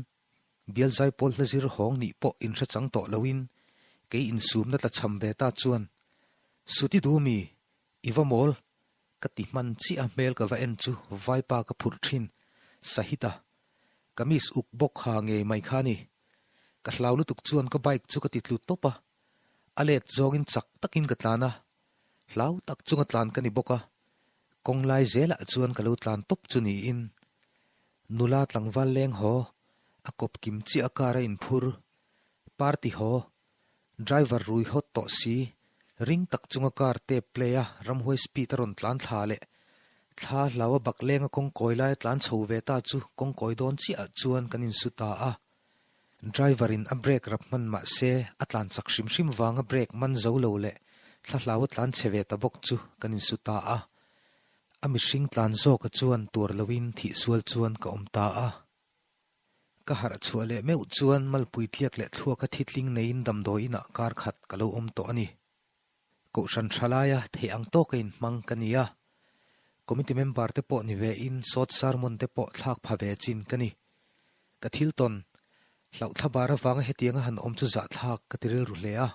Bialzai pawl hla zir hawng nih pawh inhre chang tawh loin kei insumna tla cham ve ta chuan, Suti du mi, i va mawl, ka ti hman chiah a hmel ka va en chu vaipa ka phurh thin, Sahita, kamis uk bawk ha ngei mai kha ni. Ka hlau lutuk chuan ka bike chu ka ti tlu tawp a, a let zawngin chak takin ka tlan a, hlau tak chunga tlan ka ni bawk a, kawng lai zelah chuan ka lo tlan tawp chu niin. Nula tlangval leng haw, a kawp kim chiah a kar a inphur, party haw. Driver rui hawt tawh si, ring tak chunga car tape play a ramhuai speed a rawn tlan thla leh thla hlau a bak lenga kawng kawi lai a tlan chho ve ta chu kawng kawi dawn chiah ah chuan kan insu ta a. Driver in a brake rap hman mah se a tlan chak hrim hrim vanga brake man zo lo leh thla hlau a tlan chhe ve ta bawk chu kan insu ta a. A mihring tlan zawka chuan tuar loin thih sual chuan ka awm ta a. Ka harh chhuah leh meuh chuan malpui tliak leh thluaka thitling neiin damdawi inah kar khat ka lo awm tawh a ni. Kohhran tha laia theih ang tawka inhmang ka ni a. Committee member te pawh ni ve in sawt sermon te pawh thlak pha ve chin ka ni. Ka thil tawn, hlauh thla bar avanga hetianga han awm chu zahthlak ka ti rilru hle a.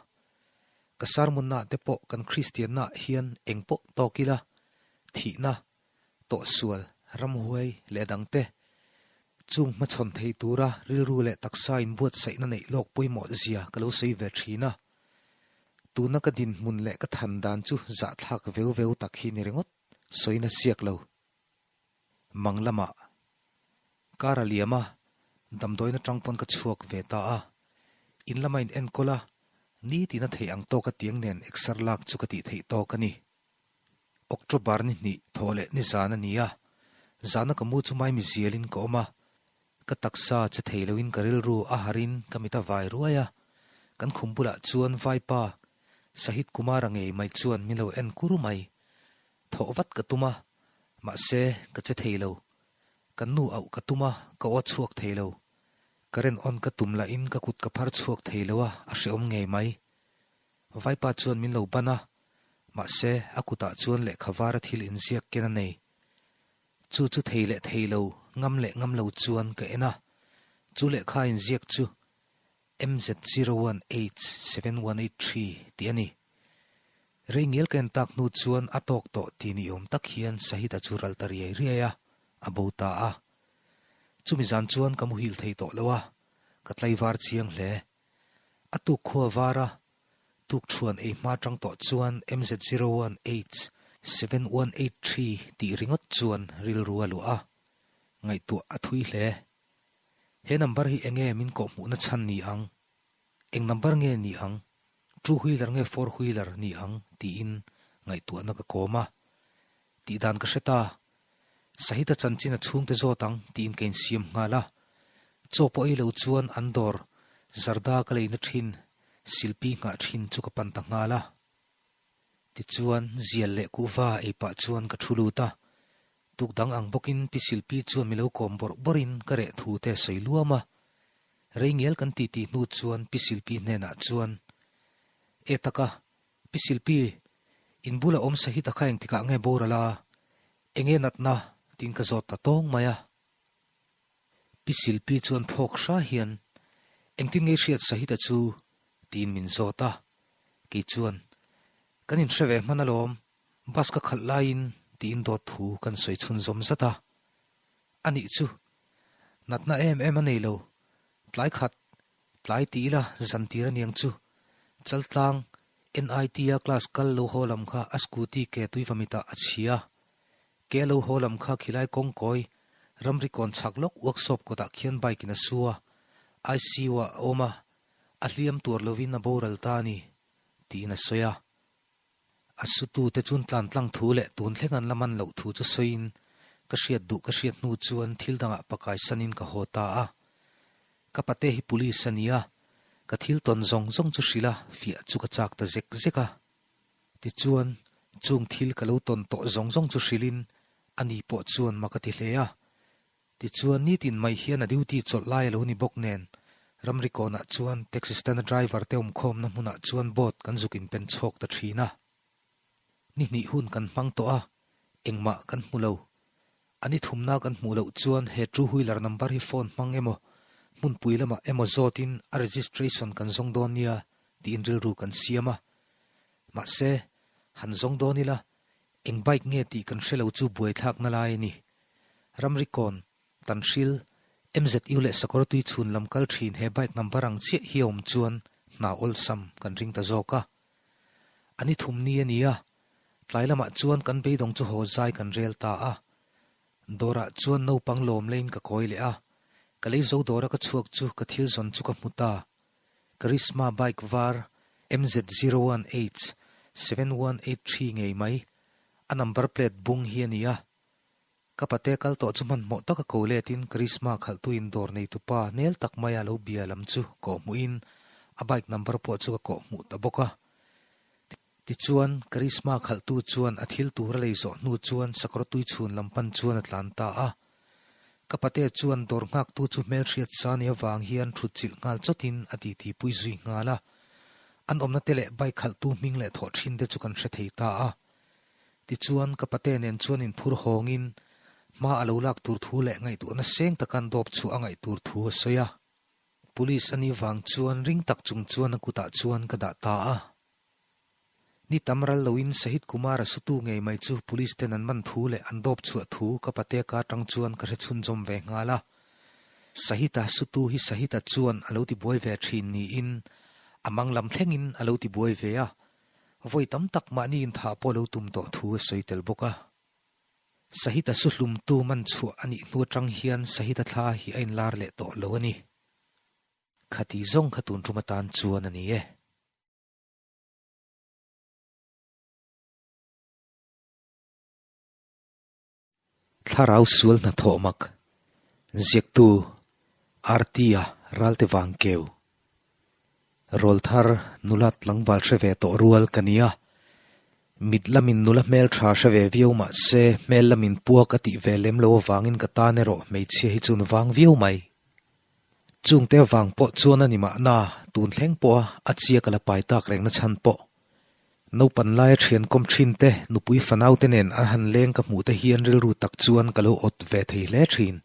Ka sermon naah te pawh kan Kristian naah hian eng pawh tawk ila, thihna, tawhsual, ramhuai leh dangte chung hmachhawn thei tura rilru leh taksa inbuatsaihna neih lawk pawimawh zia ka lo sawi ve thin a. Tuna ka dinhmun leh ka than dan chu zahthlak veu veu tak hi ni ringawt sawina siak lo. Mang lamah kar a liam a, damdawiin atang pawn ka chhuak ve ta a. In lama in enkawl a, nitin a theih ang tawka tiang nen exer lak chu ka tih theih tawk a ni. October ni hnih thawh leh ni zan a ni a, zana ka mu chu maimi zialin ka awm a, ka taksa che thei loin ka rilru a harin ka mit a vai ruai a, kan khum bulah chuan vaipa Sahit Kumara ngei mai chuan min lo en kur mai. Thawh vat ka tum a, mahse ka che thei lo. Kan nu auh ka tum a, ka aw chhuak thei lo. Current on ka tum lahin ka kut ka phar chhuak thei lo a, a hrehawm ngei mai. Vaipa chuan min lo ban a, mahse a kutah chuan lehkha vara thil inziak ken a nei. Chu chu thei leh thei lo, ngam leh ngam lo chuan ka en a. Chu lehkha inziak chu MZ0187183 tih a ni. Rei ngial ka en tak hnu chuan a tawk tawh ti ni awm tak hian Sahita chu ral ta riai riai a, a bo ta a. Chumi zan chuan ka muhil thei tawh lo a, ka tlaivar chiang hle. A tuk khua var a, tuk thuan ei hma tang tawh chuan MZ01H7183 tih ringawt chuan rilru a luah a, ngaihtuah a thui hle. He number hi enge min kawhhmuhna chhan ni ang? Eng number nge ni ang? Two wheeler nge four wheeler ni ang? tiin ngaihtuahna ka kawm a. Tih dan ka hre ta. Sahita chanchin a chhungte zawt ang tiin ka insiam nghal a. Chaw pawh ei lo chuan an dawr zarda ka leina thin silpi nghah thin chu ka pan ta nghal a. Tichuan zial leh kuhva ei pah chuan ka thu lut a. Tuk dang ang bawkin pi silpi chuan mi lo kawm bawrh bawrhin ka reh thu te sawi luam a. Rei ngial kan titi hnu chuan pi silpi hnenah chuan, E taka, Pi Silpi, in bula awm Sahita kha engtikah nge boral a? Enge natna? tiin ka zawt ta tawng mai a. Pi Silpi chuan phawk hra hian, Engtin nge i hriat Sahita chu? tiin min zawt a. Kei chuan, Kan inhre ve hman alawm, bus ka khalh laiin tiin dawt thu kan sawi chhunzawm zat a. Anih chu, natna em em a nei lo, tlai khat Tlai ti ila zan tir aniang chu. Chaltlang, NIT a class kal lo haw lam kha a scooty ke tuivamitah a chhia. Ke lo haw lam kha khilai kawngkawi, ramri kawn chhak lawk workshop kawtah khian bike in a su a, ICU ah a awm a, a hliam tuar lovin a boral ta a ni, tiin a sawi a. A sutute chuan tlan tlang thu leh tun thleng an la man loh thu chu sawiin ka hriat duh ka hriat hnu chuan thil dangah pakai sanin ka haw ta a. Ka pate hi police a ni a, ka thil tawn zawng zawng chu hrilh a, fiah chu ka chak ta zek zek a. Tichuan, chung thil ka lo tawn tawh zawng zawng chu hrilhin ani pawh chuan mak a ti hle a. Tichuan, nitin mai hian a duty chawlh lai a lo ni bawk nen, ramri kawnah chuan taxi stand a driver te awmkhawmna hmunah chuan boat kan zuk inpen chhawk ta thin a. Ni hnih hun kan hmang tawh a, engmah kan hmu lo. A ni thumna kan hmuh loh chuan he two wheeler number hi phone hmang emaw, hmunpui lamah emaw zawtin a registration kan zawng dawn nia tiin rilru kan siam a. Mahse, han zawng dawn ila, eng bike nge tih kan hre lo chu buaithlakna lai a ni. Ramri kawn, Tanhril, MZU leh Sakawr tui chhun lam kal thin he bike number ang chiah hi a awm chuan hna awlsam kan ring ta zawk a. A ni thum ni a ni a, tlai lamah chuan kan beidawng chu haw zai kan rel ta a. Dawrah chuan naupang lawm leiin ka kawi leh a, ka lei zo dawra ka chhuak chu ka thil zawn chu ka hmu ta. Karizma bike var. MZ01H 7183 ngei mai, a number plate bung hi a ni a. Ka pate kal tawh chu hmanhmawh taka ko letin Karizma khalhtuin dawr neitupa nel tak maia lo bia lam chu kawhhmuhin a bike number pawh chu ka kawhhmuh ta bawk a. Tichuan, Karizma khalhtu chuan a thil tur a lei zawh hnu chuan sakawr tui chhun lam pan chuan a tlan ta a. Ka pate chuan dawr nghaktu chu hmelhriat sa ni avang hian thut chilh nghal chawtin a titi pui zui nghal a. An awmna te leh bike khalhtu hming leh thawh thin te chu kan hre thei ta a. Tichuan, ka pate nen chuan inphur hawngin hma a lo lak tur thu leh ngaihtuahna seng taka an dawp chhuah a ngaih tur thu a sawi a. Police a nih vang chuan ring tak chung chuan a kutah chuan ka dah ta a. Ni tam ral loin Sahid Kumar-a sutu ngei mai chu police ten an man thu leh an dawp chhuah thu ka pate ka atang chuan ka hre chhunzawm ve nghal a. Sahid-a sutu hi Sahid-a chuan a lo ti buai ve thin niin a mang lam thlengin a lo ti buai ve a. Vawi tam tak mahni inthah pawh lo tum tawh thu a sawi tel bawk a. Sahita suhlumtu man chhuah a nih hnu atang hian Sahita thla hi a inlar leh tawh lo a ni. Khati zawng kha tun tum atan chuan a ni e. Thlarau sual hnathawh mak, ziaktu Arti-a ralte vang keu. Rawlthar nula tlangval hre ve tawh rual ka nia. Mit lamin nula hmel tha hre ve viau mah se hmel lamin puak a tih ve lem lo avangin ka tan erawh hmeichhia hi chun vang viau mai. Chungte avang pawh chuan a ni mahna tun thleng pawha a chia ka la pai tak reng na chhan pawh. Naupan laia thian kawm thin te, nupui fanau te nen an han leng ka hmuh te hian rilru tak chuan ka lo awt ve thei hle thin.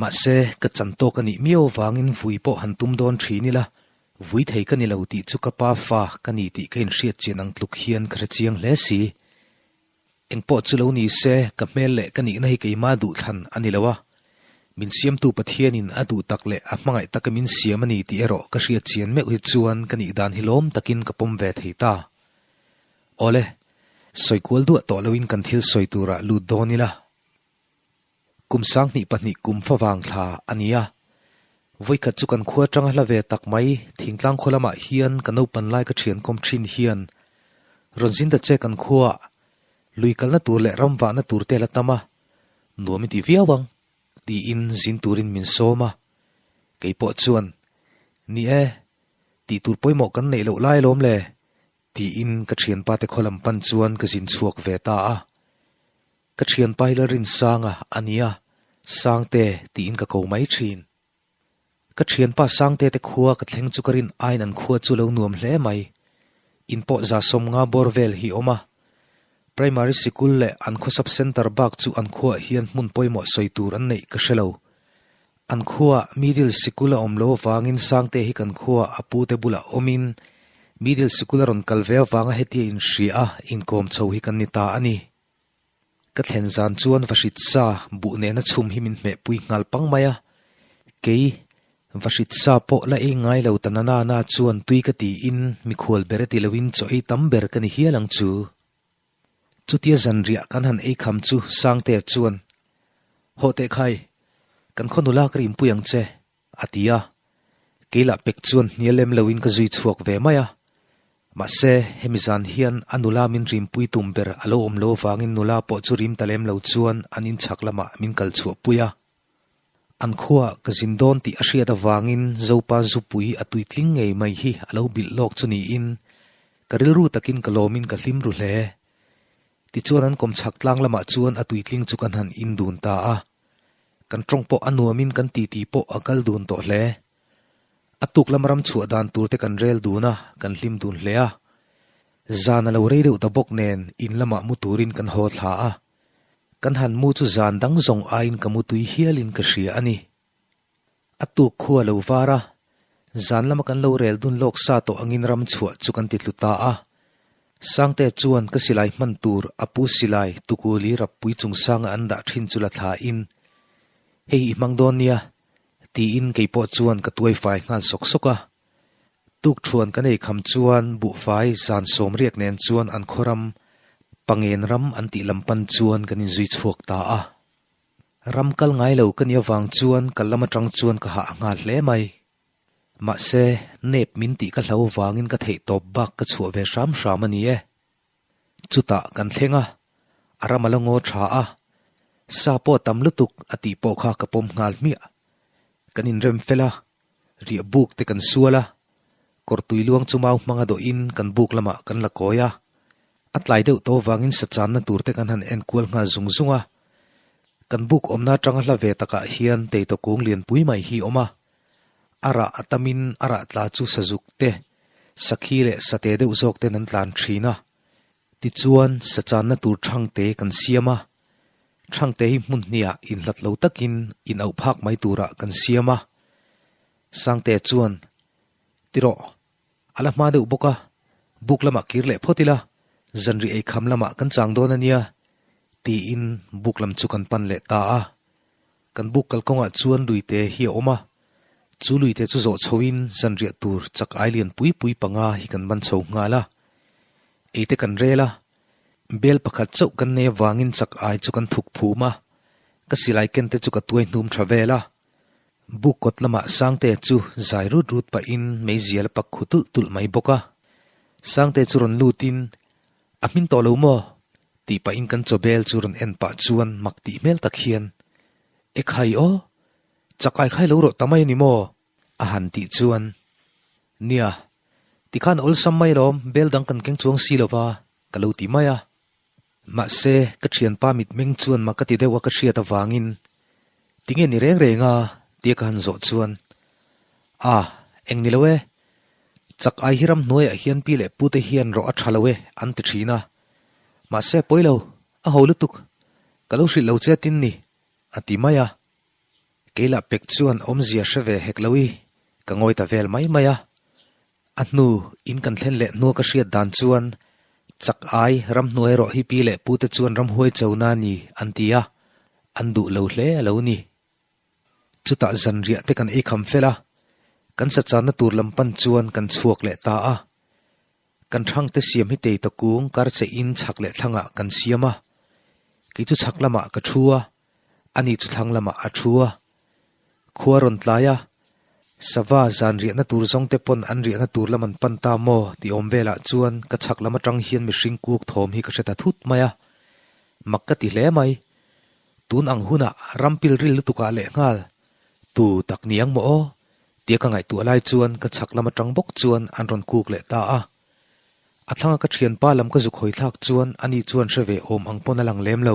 Mahse, ka chan tawk a nih miau avangin vui pawh han tum dawn thin ila, vui thei ka ni lo tih chu ka pa fa ka ni tih ka inhriat chian ang tluk hian ka hre chiang hle si. Engpawh chu lo ni se, ka hmel leh ka nihna hi keimah duhthlan a ni lo a. Min siamtu Pathianin a duh tak leh a hmangaih taka min siam a ni tih erawh ka hriat chian meuh hi chuan ka nih dan hi lawm takin ka pawm ve thei ta. Awle, sawi kual duah tawh loin kan thil sawi turah lut dawn ila. Kum 2002 kum favang thla a ni a. Vawikhat chu kan khua atanga hla ve tak mai thingtlang khaw lamah hian ka naupan lai ka thian kawm thin hian rawn zin ta che kan khuaah lui kalna tur leh ram vahna tur te la tam a, nuam i ti viau ang tiin zin turin min sawm a. Kei pawh chuan, Ni e, tih tur pawimawh kan neih loh lai alawm le tiin ka thianpa te khaw lam pan chuan ka zin chhuak ve ta a. Ka thianpa hi Lalrinsanga a nia, Sangte tiin ka ko mai thin. Ka thianpa Sangte te khua ka thleng chu ka rin aiin an khua chu lo nuam hle mai. In pawh za 50 bawr vel hi awm a. Primary sikul leh an khaw sub centre bak chu an khuaah hian hmun pawimawh sawi tur an neih ka hre lo. An khuaah middle sikul a awm lo avangin Sangte hi kan khuaah a pute bulah awmin middle sikul a rawn kal ve avanga hetia inhria a inkawm chho hi kan ni ta a ni. Ka thlen zan chuan vahrit sa buh nena chhum hi min hmehpui nghal pang mai a, kei vahrit sa pawh la ei ngai lo ta nana na chuan tui ka tiin mikhual ber a ti loin chaw ei tam ber ka ni hial ang chu. Chutia zanriah kan han ei kham chu Sangtea chuan, Hawh teh khai, kan khaw nula ka rimpui ang che, a ti a. Kei lah pek chuan hnial lem loin ka zui chhuak ve mai a. Mahse, hemi zan hian a nula min rimpui tum ber a lo awm lo avangin nula pawh chu rim ta lem lo chuan an inchhak lamah min kal chhuahpui a. An khuaah ka zin dawn tih a hriat avangin Zopa zupui a tuitling ngei mai hi a lo bilh lawk chu niin ka rilru takin ka lawmin ka hlim ru hle. Tichuan an kawmchhak tlang lamah chuan a tuitling chu kan han in dun ta a. Kan tawng pawh a nuamin kan titi pawh a kal dun tawh hle. A tuk lam ram chhuah dan tur te kan rel dun a, kan hlim dun hle a. Zan a lo rei deuh ta bawk nen in lamah mu turin kan haw thla a. Kan han mu chu zan dang zawng aiin ka mu tui hialin ka hria a ni. A tuk khu a lo var a, zan lama kan lo rel dun lawk sa tawh angin ram chhuah chu kan ti tlu ta a. Sangte chuan ka silai hman tur a pu silai tukuli rappui chungsanga an dah thin chu la thlain, Hei i hmang dawn nia, tiin kei pawh chuan ka tuai fai nghal sawk sawk a. Tuk thuan kan ei kham chuan buhfai zan 80 nen chuan an khaw ram, Pangen ram an tih lam pan chuan kan inzui chhuak ta a. Ram kal ngai lo ka nih avang chuan kal lam atang chuan ka hah a nghal hle mai. Mahse, nep min tih ka hlo vangin ka theih tawp bak ka chhuah ve hram hram a ni e. Chutah kan thleng a, a ram a la ngaw tha a, sa pawh a tam lutuk a tih pawh kha ka pawm nghal hmiah. Kan inrem fel a, riah buk te kan sual a, kawr tui luang chu mau hmanga dawhin kan buk lamah kan la kawi a. A tlai deuh tawh vangin sa channa tur te kan han en kual nghal zung zung a. Kan buk awmna atanga hla ve takah hian teitaw kung lianpui mai hi a awm a. A rah a tamin a rah tla chu sazuk te, sakhi leh sate deuh zawk ten an tlan thin a. Tichuan sa channa tur thangte kan siam a. Thangte hi hmun hniah inhlat lo takin in auh phak mai turah kan siam a. Sangte chuan, Tirawh, a la hma deuh bawk a, buk lamah kir leh phawt ila, zanri eikham lamah kan chang dawn a nia, tiin buk lam chu kan pan leh ta a. Kan buk kalkawngah chuan luite hi a awm a, chu luite chu zawh chhoin zanriah tur chak ai lian pui pui panga hi kan man chho nghal a. Eite kan rel a, bel pakhat chauh kan nei avangin chak ai chu kan thuk phum a, ka silai ken te chu ka tuai hnum tha vel a. Buk kawt lamah Sangte chu zai rut rut pahin meizial a pak khu tulh tulh mai bawk a. Sangte chu rawn lutin, A hmin tawh lo maw? tih pahin kan chaw bel chu rawn en pah chuan mak tih hmel tak hian, E khai aw! Chak ai khai lo rawh ta mai a ni maw? A han tih chuan, Nia, tikhan awlsam mai alawm, bel dang kan keng chuang si lo va, ka lo ti mai a. Mahse, ka thianpa mitmeng chuan mak ka ti deuh a ka hriat avangin, Tinge ni reng reng a? tia ka han zawh chuan, A, eng ni lo e. Chak ai hi ramhnuaiah hian pi leh pute hian rawh a tha lo e, an ti thin a. Mahse, pawi lo, a ho lutuk. Ka lo hrilh lo che tin ni, a ti mai a. Keilah pek chuan awmzia hre ve hek lo i, ka ngawi ta vel mai mai a. A hnu in kan thlen leh hnua ka hriat dan chuan chak ai ramhnuai erawh hi pi leh pute chuan ramhuai chona ni an ti a, an duh lo hle a lo ni. Chutah zanriah te kan ei kham fel a, kan sachanna tur lam pan chuan kan chhuak leh ta a. Kan thangte siam hi teita kung karche in chhak leh thlangah kan siam a, kei chu chhak lamah ka thu a, ani chu thlang lamah a thu a. Khua rawn tlai a, sava zan riahna tur zawng te pawn an riahna tur lam an pan ta maw tih awm velah chuan ka chhak lam atang hian mihring kuk thawm hi ka hre ta thut mai a, mak ka ti hle mai. Tun ang hunah ram pilril lutukah lehnghal tu tak ni ang maw aw? Tia ka ngaihtuah lai chuan ka chhak lam atang bawk chuan an rawn kuk leh ta a. A thlanga ka thianpa lam ka zuk hawi thlak chuan ani chuan hre ve awm ang pawn a lang lem lo.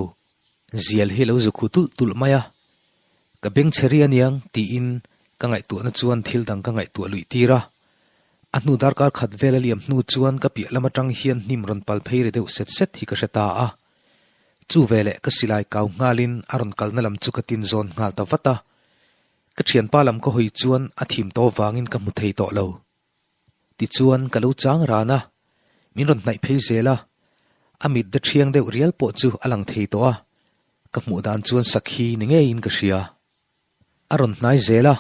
Zial hi lo zuk hu tulh tulh mai a. Ka beng chhe ri aniang tiin ka ngaihtuahna chuan thil dang ka ngaihtuah luih tir a. A hnu darkar khat vel a liam hnu chuan ka piah lam atang hian hnim rawn pal phei ri deuh set set hi ka hre ta a. Chu veleh ka silai kau nghalin a rawn kalna lam chu ka tin zawn nghal ta vat a. Ka thianpa lam ka hawi chuan a thim tawh vangin ka hmu thei tawh lo. Tichuan ka lo chang ran a, min rawn hnaih phei zel a, a mit de thiang deuh rial pawh chu a lang thei tawh a, ka hmuh dan chuan sakhi ni ngeiin ka hria. A rawn hnai zel a,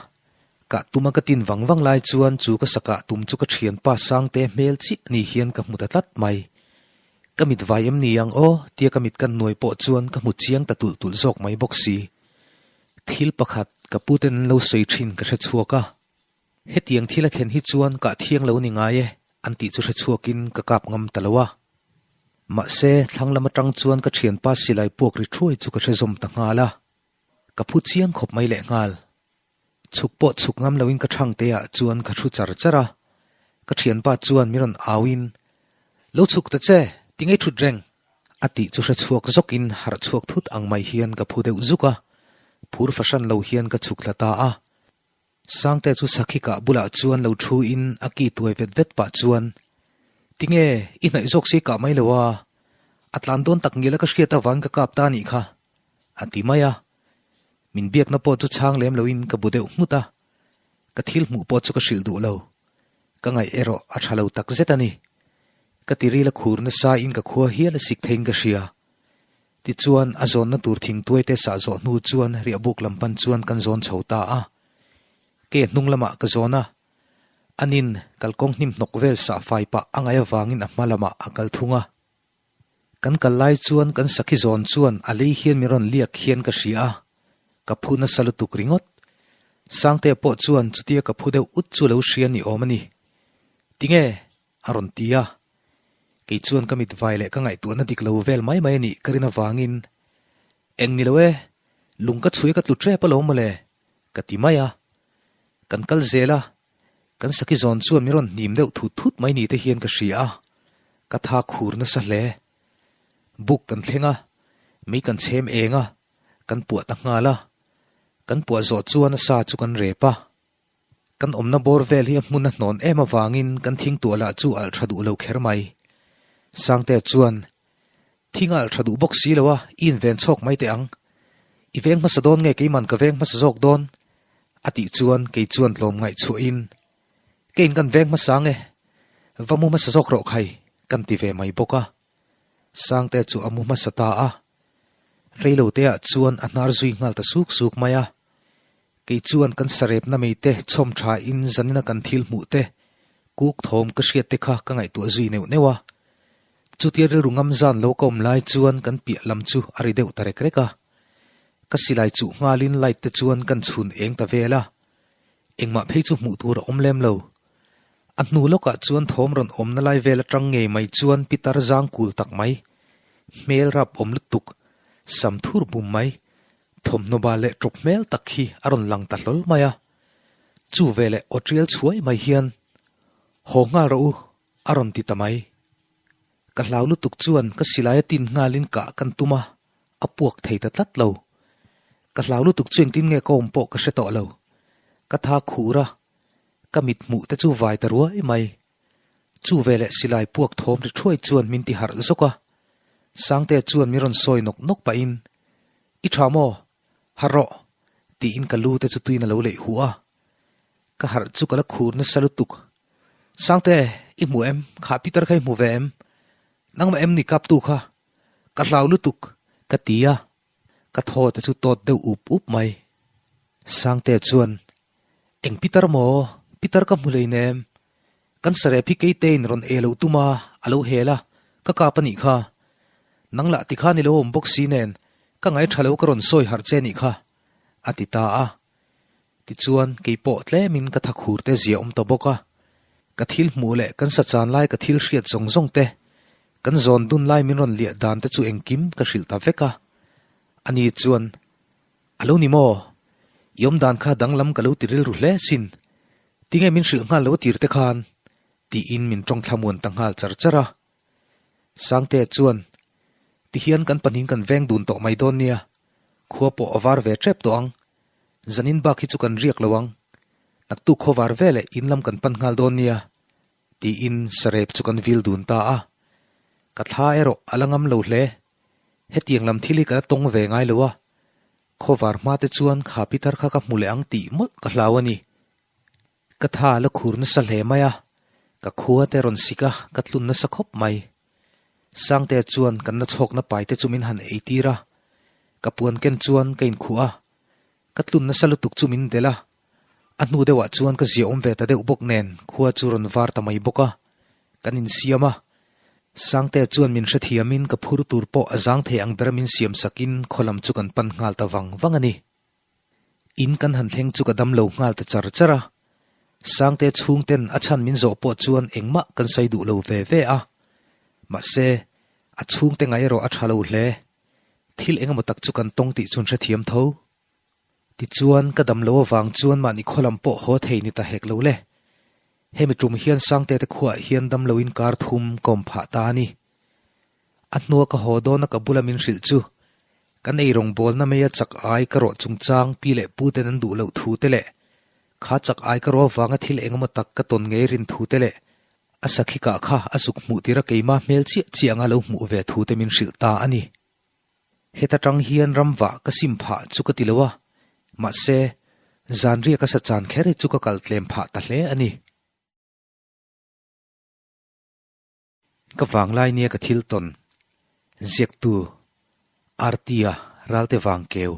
kah tuma ka tin vang vang lai chuan chu ka sakah tum chu ka thianpa Sangte hmel chiah ni hian ka hmu ta tlat mai. Ka mit vai em ni ang aw tia ka mit kan nuai pawh chuan ka hmu chiang ta tulh tulh zawk mai bawk si. Thil pakhat ka puten an lo sawi thin ka hre chhuak a. Hetiang thil a thlen hi chuan kah thiang lo ni ngai e an tih chu hre chhuakin ka kap ngam ta lo a. Mahse, thlang lam atang chuan ka thianpa silai puak ri thuai chu ka hre zawm ta nghal a. Ka phu chiang khawp mai leh nghal. Chhuk pawh chhuk ngam loin ka thang te ah chuan ka thu char char a. Ka thianpa chuan min rawn auin, Lo chhuk ta che, ti ngei thut reng! A tih chu hre chhuak zawkin harh chhuak thut ang mai hian ka phu deuh zuk a. Phur fahran lo hian ka chhuk thla ta a. Sangte chu sakhi kah bulah chuan lo thu in a ki tuai vet vet pah chuan, Tinge, i hnaih zawk si kah mai lo a, a tlan dawn tak ngial a ka hriat avangin ka kap ta anih kha, a ti mai a. Min biakna pawh chu chhang lem loin ka bu deuh nghut a, ka thil hmuh pawh chu ka hrilh duh lo. Ka ngaih erawh a tha lo tak zet a ni. Ka tiril a khur nasa in ka khua hial a sik theiin ka hria. Tichuan, a zawnna tur thingtuai te sah zawh hnu chuan riahbuk lam pan chuan kan zawn chho ta a. Ke hnung lamah ka zawn a. Anin, kalkawng hnim hnawk vel sah fai pah a ngaih avangin a hma lamah a kal thung a. Kan kal lai chuan kan sakhi zawn chuan a lei hian min rawn liak hian ka hria a, ka phu nasa lutuk ringawt. Sangtea pawh chuan chutia ka phu deuh ut chu lo hria ni awm a ni. Tinge? a rawn ti a. Kei chuan ka mit vai leh ka ngaihtuahna dik lo vel mai mai a nih ka rin avangin, Eng ni lo e, lung ka chhui ka tlu ṭep alawm mawle, ka ti mai a. Kan kal zel a, kan saki zawn chuan min rawn hnim deuh thut thut mai ni te hian ka hria a, ka tha khur nasa hle. Buk kan thleng a, mei kan chhem eng a, kan puah ta nghal a. Kan puah zawh chuan a sa chu kan rep a. Kan awmna bawr vel hi a hmun a hnawn em avangin kan thing tuah lah chu alh tha duh lo kher mai. Sangtea chuan, Thing a alh tha duh bawk si lo a, i inven chhawk mai teh ang. I veng hmasa dawn nge keiman ka veng hmasa zawk dawn? A tih chuan kei chuan tlawm ngaihchhuahin, Keiin kan veng hmasa nge? Va mu hmasa zawk rawh khai, kan ti ve mai bawk a. Sangtea chu a mu hmasa ta a. Reiloteah chuan a hnar zui nghal ta suk suk mai a. Kei chuan kan sarepna meite chhawm tha in zanina kan thil hmuh te, kuk thawm ka hriat te kha ka ngaihtuah zui neuh neuh a. Chutia rilru ngam zan lo ka awm lai chuan kan piah lam chu a ri deuh ta rek rek a. Ka silai chuh nghalin light te chuan kan chhun eng ta vel a. Engmah phei chu hmuh tur a awm lem lo. A hnu lawkah chuan thawm rawn awmna lai vel atang ngei mai chuan pitar zang kul tak mai, hmel rap awm lutuk, sam thur bum mai, Thawmhnaw bal leh ṭawp hmel tak hi a rawn lang ta hlawl mai a. Chu veleh aw ṭial chhuai mai hian, Haw nghal rawh u, a rawn ti ta mai. Ka hlau lutuk chuan ka silai a tin nghalin kah kan tum a, a puak thei ta tlat lo. Ka hlau lutuk chu engtin nge ka awm pawh ka hre tawh lo. Ka tha khur a, ka mit hmuh te chu vai ta ruai mai. Chu veleh silai puak thawm ri thuai chuan min ti harh zawk a. Sangtea chuan min rawn sawi nawk nawk pahin, I tha maw? Harh rawh! tiin ka lu te chu tuin a lo leih huh a. Ka harh chu ka la khur nasa lutuk. Sangte, i hmu em? Kha Peter kha i hmu ve em? Nangmah em ni kaptu kha? Ka hlau lutuk! ka ti a. Ka thaw te chu tawt deuh up up mai. Sangtea chuan, Eng Peter maw? Peter ka hmu hleinem. Kan sarep hi keitein rawn e loh tum a, a lo hel a, ka kap a nih kha. Nang lah tikhan i lo awm bawk si nen, ka ngaitha lo ka rawn sawi harh che nih kha, a ti ta a. Tichuan, kei pawh tlemin ka thakhur te zia awm ta bawk a. Ka thil hmuh leh kan sa chan lai ka thil hriat zawng zawng te, kan zawn dun lai min rawn liah dan te chu engkim ka hrilh ta vek a. Ani chuan, A lo ni maw? I awm dan kha danglam ka lo ti rilru hle sin. Tinge min hrilh nghal lo a tir te khan? tiin min tawng thlamuan ta nghal char char a. Sangtea chuan, Tihian kan pahnih kan veng dun tawh mai dawn nia. Khua pawh a var ve tep tawh ang. Zanin bak hi chu kan riak lo ang. Naktuk khaw var veleh in lam kan pan nghal dawn nia. Tiin sarep chu kan vil dun ta a. Ka thla erawh a la ngam lo hle. Hetiang lam thil hi ka la tawng ve ngai lo a. Khawvar hma te chuan kha pitar kha ka hmu leh ang tih mawlh ka hlau a ni. Ka tha la khur nasa hle mai a, ka khua te rawn sik a, ka tlun nasa khawp mai. Sangtea chuan kan na chhawkna pai te chu min han ei tir a, ka puan ken chuan ka inkhuh a, ka tlun nasa lutuk chu min delh a. A hnu deuhah chuan ka ziaawm ve ta deuh bawk nen khua chu rawn var ta mai bawk a, kan insiam a. Sangtea chuan min hrethiamin ka phur tur pawh a zang thei ang bera min siam sakin khaw lam chu kan pan nghal ta vang vang a ni. In kan han thleng chu ka dam lo nghal ta char char a. Sangtea chhungten a chhan min zawh pawh chuan engmah kan sawi duh lo ve ve a. Mahse, a chhungte ngaih erawh a tha lo hle. Thil engemaw tak chu kan tawng tih chuan hrethiam tho. Tichuan, ka dam lo avang chuan mahni khaw lam pawh haw thei ni ta hek lo le. Hemi tum hian Sangte te khuaah hian dam loin kar thum ka awm phah ta a ni. A hnua ka haw dawna ka bula min hrilh chu, kan ei rawngbawlna meia chak ai ka rawh chungchang pi leh pu ten an duh loh thu te leh kha chak ai ka rawh avanga thil engemaw tak ka tawn ngei rin thu te leh a sakhi kah kha a zuk hmuh tira keima hmel chiah chiah anga lo hmuh ve thu te min hrilh ta a ni. Heta tang hian ram vah ka sim phah chu ka ti lo a, mahse, zanriah ka sa chan kher hi chu ka kal tlem phah ta hle a ni. Ka vanglai nia ka thil tawn, ziaktu, Artia Ralte Vangkeu.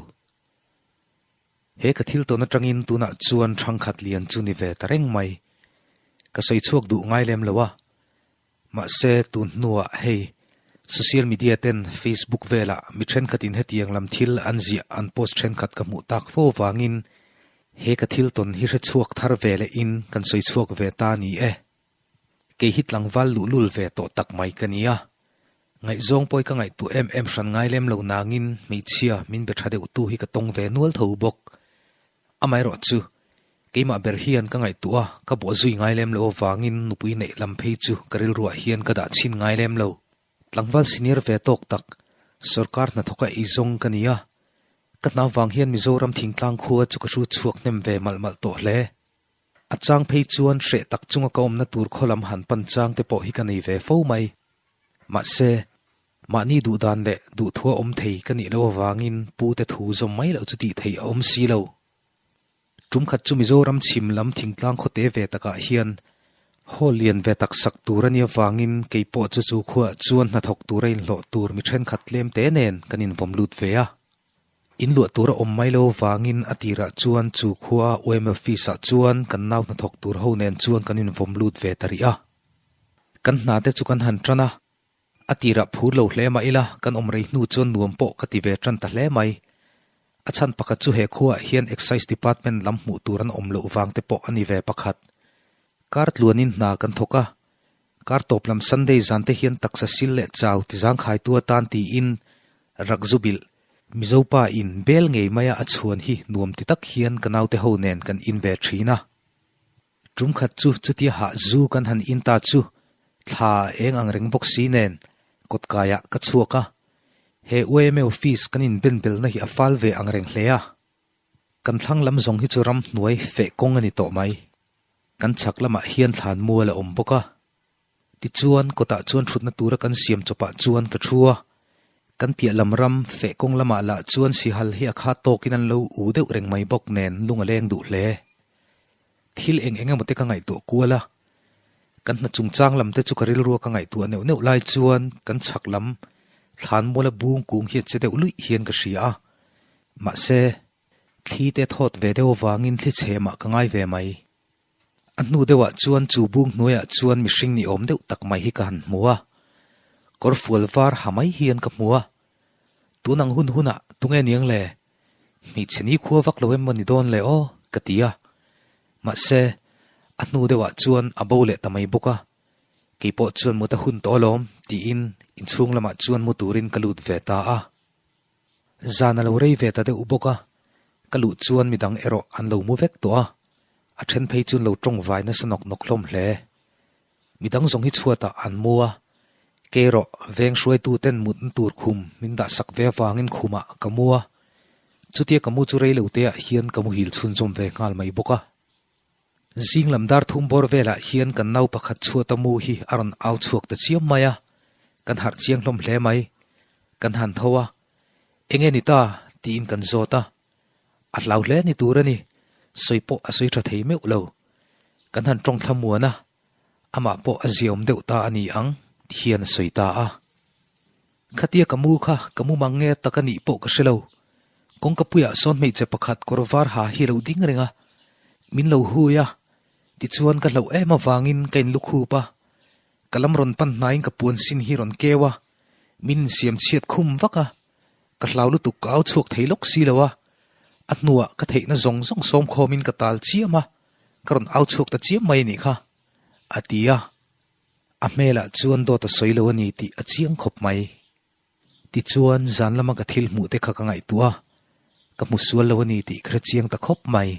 He ka thil tawn atangin tunah chuan thangkhat lian chu ni ve ta reng mai. Ka sawi chhuak duh ngai lem lo a, Mahse, tun hnuah hei social media ten Facebook velah mi thenkhatin hetiang lam thil an ziah an post thenkhat ka hmuh tak fo vangin He ka thil tawn hi hre chhuak thar ve leh in kan sawi chhuak ve ta ni e. Kei hi tlangval luhlul ve tawh tak mai ka nia. Ngaihzawng pawi ka ngaihtuah em em hran ngai lem lo nangin hmeichhia min be tha deuh tu hi ka tawng ve nual tho bawk. Amaherawh chu, keimah ber hian ka ngaihtuah a, ka bawh zui ngai lem lo avangin nupui neih lam phei chu ka rilruah hian ka dah chhin ngai lem lo. Tlangval senior ve tawk tak, sorkar hnathawka eizawng ka ni a. Ka hna vang hian Mizoram thingtlang khua chu ka hru chhuak hnem ve malh malh tawh hle. A chang phei chuan hreh tak chunga ka awmna tur khaw lam han pan chang te pawh hi ka nei ve fo mai. Mahse, mahni duhdan leh duhthua awm thei ka nih loh avangin pu te thu zawm mai loh chu tih theih a awm si lo. Tum khat chu Mizoram chhim lam thingtlang khawte ve takah hian hall lian ve tak sak tur a nih avangin kei pawh chu chu khuaah chuan hnathawk tura inhlawh tur mi thenkhat tlem te nen kan invawm lut ve a. In luah tur a awm mai lo vangin a tirah chuan chu khua UMF office ah chuan kan nau hnathawk tur ho nen chuan kan invawm lut ve ta rih a. Kan hna te chu kan han tan a, a tirah phur lo hle mah ila kan awm rei hnu chuan nuam pawh ka ti ve tan ta hle mai. A chhan pakhat chu he khuaah hian Excise Department lam hmuh tur an awm loh vang te pawh a ni ve pakhat. Kar tluanin hna kan thawk a, kar tawp lam Sunday zan te hian taksa sil leh chau ti zangkhaitu atan tiin rakzu bilh Mizopa in bel ngei maia a chhuan hi nuam ti tak hian ka naute ho nen kan in ve thin a. Tum khat chu chutia hah zu kan han in ta chu thla eng ang reng bawk si nen kawtkaiah ka chhuak a, he UMA office kan in ben belna hi a fal ve ang reng hle a. Kan thlang lam zawng hi chu ramhnuai feh kawng a ni tawh mai. Kan chhak lamah hian thlan mual a awm bawk a. Tichuan, kawtah chuan thutna tura kan siam chawpah chuan ka thu a. Kan piah lam ram feh kawng lamah lah chuan sihal hi a kha tawkin an lo u deuh reng mai bawk nen lung a leng duh hle. Thil eng eng emaw te ka ngaihtuah kual a. Kan hna chungchang lam te chu ka rilrua ka ngaihtuah neuh neuh lai chuan kan chhak lam thlan muala bung kung hi a che deuh luih hian ka hria a. Mahse, thli te thawt ve deuh avangin thli chhe mah ka ngai ve mai. A hnu deuhah chuan chu bung hnuaiah chuan mihring ni awm deuh tak mai hi ka han hmu a. Kawr fual var ha mai hian ka hmu a. Tun ang hun hunah tunge niang le? Hmeichhe ni khua vak lo em maw ni dawn le aw? ka ti a. Mahse, a hnu deuhah chuan a bo leh ta mai bawk a. Kei pawh chuan mut a hun tawh alawm tiin inchhung lamah chuan mu turin ka lut ve ta a. Zan a lo rei ve ta deuh bawk a, ka luh chuan midang erawh an lo mu vek tawh a, a then phei chuan lo tawng vai nasa nawk nawk hlawm hle. Midang zawng hi chhuatah an mu a, kei erawh veng hruaitu ten mutna tur khum min dah sak ve avangin khumah ka mu a, chutia ka mu chu rei lo te ah hian ka muhil chhunzawm ve nghal mai bawk a. Zing lam dar thum bawr velah hian kan nau pakhat chhuata mu hi a rawn au chhuak ta chiam mai a, kan harh chiang hlawm hle mai. Kan han tho a, Enge ni ta? tiin kan zawt a. A hlau hle ni tur a ni, sawi pawh a sawi tha thei meuh lo. Kan han tawng thla muan a, amah pawh a ziaawm deuh ta a ni ang, ti hian a sawi ta a. Khatia ka mu kha ka mu mang nge tak a nih pawh ka hre lo. Kawngka puiah sawn hmeichhe pakhat kawr var ha hi a lo ding reng a, min lo hui a, tichuan ka hlauh em avangin ka inlukhup a, ka lam rawn pan hnaiin ka puan sin hi rawn keu a, min insiam chhiat khum vak a, ka hlau lutuk ka au chhuak thei lawk si lo a, a hnuah ka theihna zawng zawng sawmkhawmin ka tal chiam a, ka rawn au chhuak ta chiam mai a nih kha, a ti a. A hmelah chuan dawt a sawi lo a ni tih a chiang khawp mai. Tichuan, zan lama ka thil hmuh te kha ka ngaihtuah a, ka hmu sual lo a ni tih ka hre chiang ta khawp mai.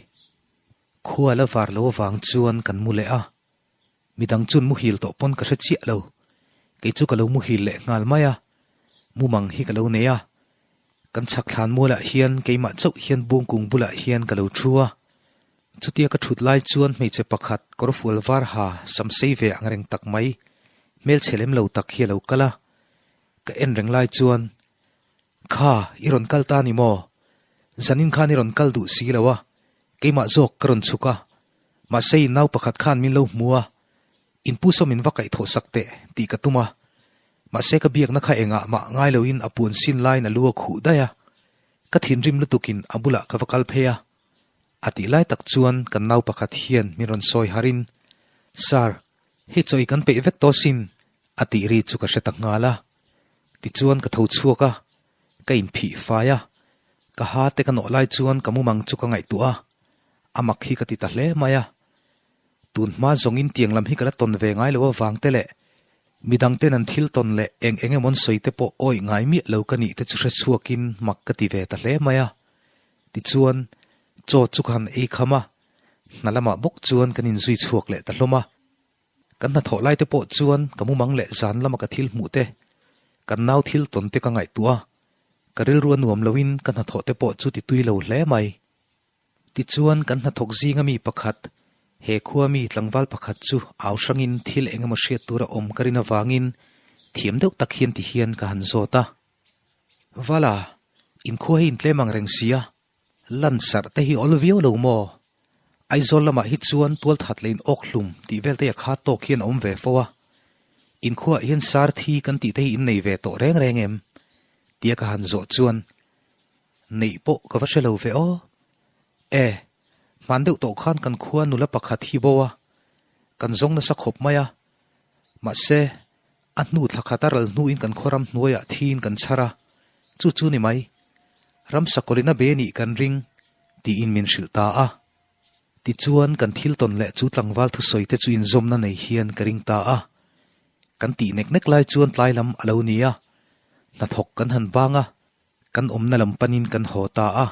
Khua la var lo avang chuan kan mu leh a, midang chuan muhil tawh pawn ka hre chiah lo. Kei chu ka lo muhil leh nghal mai a, mumang hi ka lo nei a. Kan chhak thlan mualah hian keimah chauh hian bungkung bulah hian ka lo thu a, Chutia ka thut lai chuan hmeichhe pakhat kawrfual var ha sam sei ve ang reng tak mai, hmelchhe lem lo tak hi a lo kal a. Ka en reng lai chuan, Kha, i rawn kal ta ni maw? Zanin khan i rawn kal duh si lo a, keimah zawk ka rawn chhuk a. Mahse i nau pakhat khan min lo hmu a, in pu saw min va kaihthawh sak teh tih ka tum a. Mahse ka biakna kha engah mah ngai loin a puan sin laiin a lu a khuh daih a. Ka thinrim lutukin a bulah ka va kal phei a. A tih lai tak chuan kan nau pakhat hian min rawn sawi harin, Sir, hei chaw i kan peih vek tawh sin, a tih ri chu ka hre ta nghal a. Tichuan ka tho chhuak a, ka inphih fai a, ka ha te ka nawh lai chuan ka mumang chu ka ngaihtuah a. A mak hi ka ti ta hle mai a. Tun hma zawngin tiang lam hi ka la tawn ve ngai lo avang te leh midang ten an thil tawn leh eng eng emaw an sawi te pawh awih ngai miah lo ka nih te chu hre chhuakin mak ka ti ve ta hle mai a. Tichuan, chaw chu ka han ei kham a, hna lamah bawk chuan kan inzui chhuak leh ta hlawm a. Kan hnathawh lai te pawh chuan ka mumang leh zan lama ka thil hmuh te, kan nau thil tawn te ka ngaihtuah a, ka rilru a nuam loin ka hnathawh te pawh chu ti tui lo hle mai. Tichuan kan hnathawk zinga mi pakhat, he khua mi tlangval pakhat chu au hrangin thil eng emaw hriat tura awm ka rin avangin thiam deuh tak hian ti hian ka han zawt a. Vala, inkhua hi intlem ang reng sia, Lansarh te hi awl viau lo maw? Aizawl lamah hi chuan tualthat leh in awk hlum tih vel te a kha tawk hian a awm ve fo a. Inkhuaah hian sar thi kan tih te hi in nei ve tawh reng reng em? Tia ka han zawh chuan neih pawh ka va hre lo ve aw. E, hman deuh tawh khan kan khua nula pakhat hi bo a, kan zawng nasa khawp mai a. Mahse, a hnu thla khat a ral hnuin kan khaw ram hnuaiah thiin kan chhar a, chu chu ni mai. Ram sakawlin a be nih kan ring, tiin min hrilh ta a. Tichuan kan thil tawn leh chu tlangval thusawi te chu inzawmna nei hian ka ring ta a. Kan tih nek nek lai chuan tlai lam a lo ni a, hnathawk kan han bang a, kan awmna lam panin kan haw ta a.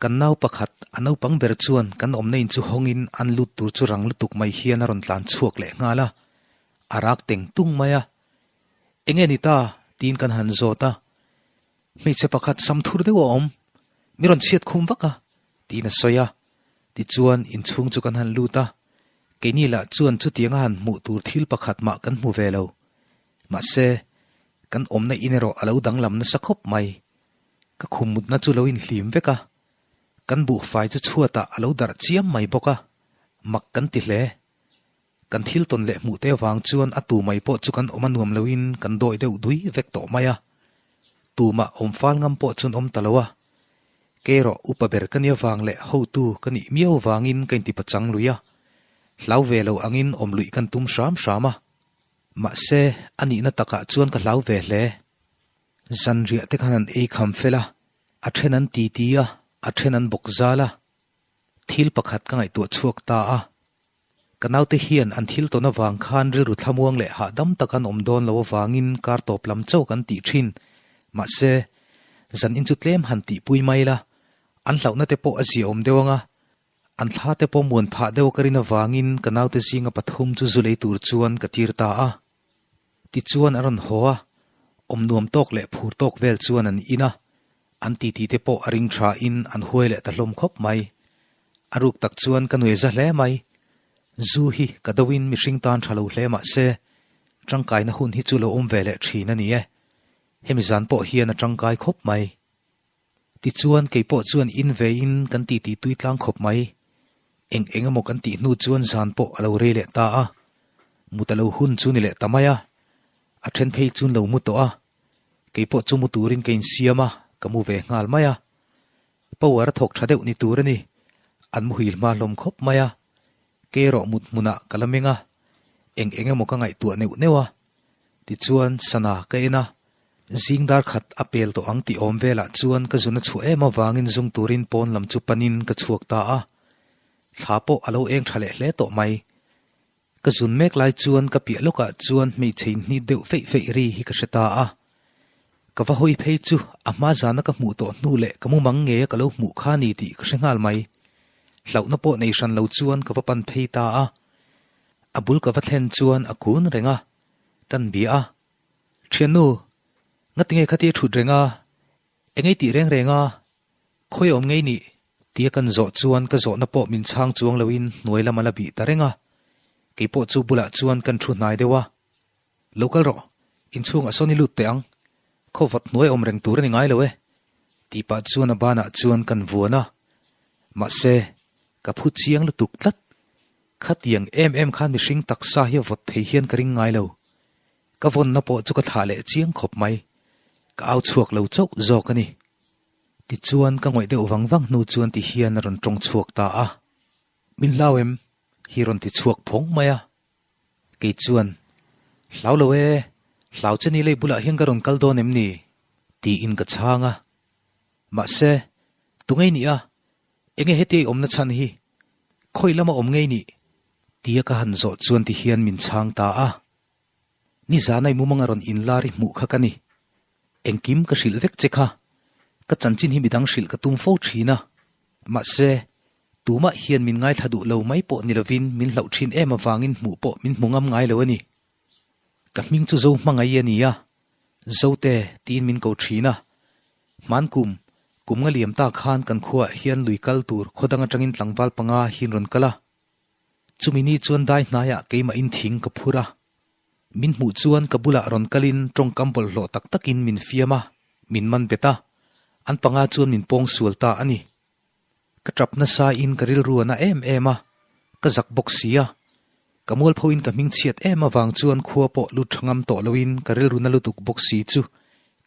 Kan nau pakhat, a naupang ber chuan kan awmna in chu hawngin an lut tur chu rang lutuk mai hian a rawn tlan chhuak leh nghal a, a rak teng tung mai a. Enge ni ta? tiin kan han zawt a. Hmeichhe pakhat sam thur deuh a awm, mi rawn chhiat khum vak a, tiin a sawi a. Tichuan inchhung chu kan han lut a, keini lah chuan chutianga han hmuh tur thil pakhat mah kan hmu ve lo. Mahse, kan awmna in erawh a lo danglam nasa khawp mai. Ka khum mutna chu lo inhlim vek a, kan buhfai chu chhuatah a lo darh chiam mai bawk a, mak kan ti hle. Kan thil tawn leh hmuh te avang chuan a tu mai pawh chu kan awm a nuam loin kan dawi deuh dui vek tawh mai a. Tumah awm fal ngam pawh chuan awm ta lo a. Keirawh upa ber ka nia vang leh hotu ka nih miau vangin ka inti pachang lui a, hlau ve lo angin awm luih kan tum hram hram a. Mahse, a nihna takah chuan ka hlau ve hle. Zanriah te khan an ei kham fel a, a then an titi a, a then an bawk zal a. Thil pakhat ka ngaihtuah chhuak ta a. Ka naute hian an thil tawn avang khan rilru thlamuang leh hahdam tak an awm dawn lo avangin kar tawp lam chauh kan tih thin. Mahse, zan in chu tlem han tihpui mai la, an hlauhna te pawh a ziaawm deuh ang a. An thla te pawh muan phah deuh ka rin avangin ka naute zinga pathum chu zu lei tur chuan ka tir ta a. Tichuan a rawn haw a, awm nuam tawk leh phur tawk vel chuan an in a, an titi te pawh a ring tha in an huai leh ta hlawm khawp mai. A ruk tak chuan ka nuai za hle mai. Zu hi ka do in mihring tan tha lo hle mah se, tangkaina hun hi chu lo awm ve leh thin a ni e. Hemi zan pawh hian a tangkai khawp mai. Tichuan kei pawh chuan in ve in kan titi tui tlang khawp mai. Eng eng emaw kan tih hnu chuan zan pawh a lo rei leh ta a. Mut a lo hun chu ni leh ta mai a. A then phei chuan lo mu tawh a. Kei pawh chu mu turin ka insiam a, ka mu ve nghal mai a. Power a thawk tha deuh ni tur a ni. An muhil hma hlawm khawp mai a. Kei erawh mut hmunah ka la meng a. Eng eng emaw ka ngaihtuah neuh neuh a. Tichuan sana ka en a. Zing dar khat a pel tawh ang tih awm velah chuan ka zun a chhuah em avangin zung turin pawn lam chu panin ka chhuak ta a. Thla pawh a lo eng tha leh hle tawh mai. Ka zun mek lai chuan ka piah lawkah chuan hmeichhe inhnit deuh feih feih ri hi ka hre ta a. Ka va hawi phei chu a hma zana ka hmuh tawh hnu leh ka mumang ngeia ka lo hmuh kha ni tih ka hre nghal mai. Hlauhna pawh nei hran lo chuan ka va pan phei ta a. A bul ka va thlen chuan a kun reng a, kan bia a. Thiannu, ngatinge kha tia thut reng a, engei tih reng reng a, khawi awm ngei nih? Tia kan zawh chuan ka zawhna pawh min chhang chuang loin hnuai lam a la bih ta reng a, keipawh chu bulah chuan kan thu hnai deuh a. Lo kal rawh, inchhungah sawn i lut teh ang, khaw vat hnuai awm reng tur a ni ngai lo e, tih pah chuan a banah chuan kan vuan a, mahse, ka phu chiang lutuk tlat, khatiang em em khan mihring taksa hi a vawt thei hian ka ring ngai lo. Ka vawnna pawh chu ka thlah leh chiang khawp mai. Ka au chhuak lo chauh zawk a ni. Tichuan ka ngawih deuh vang vang hnu chuan ti hian a rawn tawng chhuak ta a. Min hlau em? hi rawn ti chhuak phawng mai a. Kei chuan, Hlau lo e, hlau che ni lei bulah hian ka rawn kal dawn em ni? tiin ka chhang a. Mahse, tungei nia? Enge hetiai awmna chhan hi? Khawi lama awm ngei nih? Tia ka han zawh chuan ti hian min chhang ta a. Nizanai mumanga rawn inlar i hmuh kha ka ni. Engkim ka hrilh vek che kha. Ka chanchin hi midang hrilh ka tum fo thin a. Mahse, tumah hian min ngaithla duh lo mai pawh ni lovin min hlauh thin em avangin hmuh pawh min hmu ngam ngai lo a ni. Ka hming chu Zo hmangaih a ni a, Zote tiin min ko thin a. Hman kum, kum nga liam ta khan kan khuaah hian lui kal tur khaw dang atangin tlangval panga hian rawn kal a. Chumi ni chuan dai hnaiah keimahin thing ka phur a. Min hmuh chuan ka bulah rawn kalin tawngkam bawlhhlawh tak takin min fiam a, min man bet a. An panga chuan min pawng sual ta a ni. Ka tap nasa in ka rilru a na em em a, ka zak bawk si a. Ka mualphoin ka hming chhiat em avang chuan khua pawh lut tha ngam tawh loin ka rilru na lutuk bawk si chu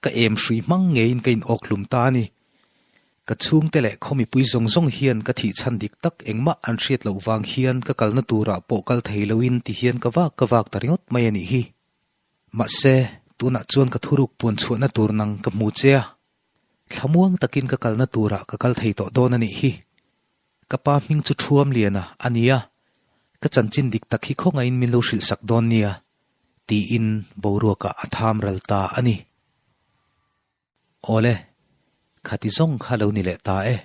ka em hrui hmang ngeiin ka in awk hlum ta a ni. Ka chhungte leh khaw mipui zawng zawng hian ka thih chhan dik tak engmah an hriat loh vang hian ka kalna turah pawh kal thei loin ti hian ka vak ka vak ta ringawt mai a nih hi. Mahse, tunah chuan ka thuruk puan chhuahna tur nang ka hmu che a. Thlamuang takin ka kalna turah ka kal thei tawh dawn a nih hi. Ka pa hming chu Thuam Liana a ni a, ka chanchin dik tak hi khawngaihin min lo hrilh sak dawn nia, tiin boruakah a tham ral ta a ni. Awle, khati zawng kha lo ni leh ta e.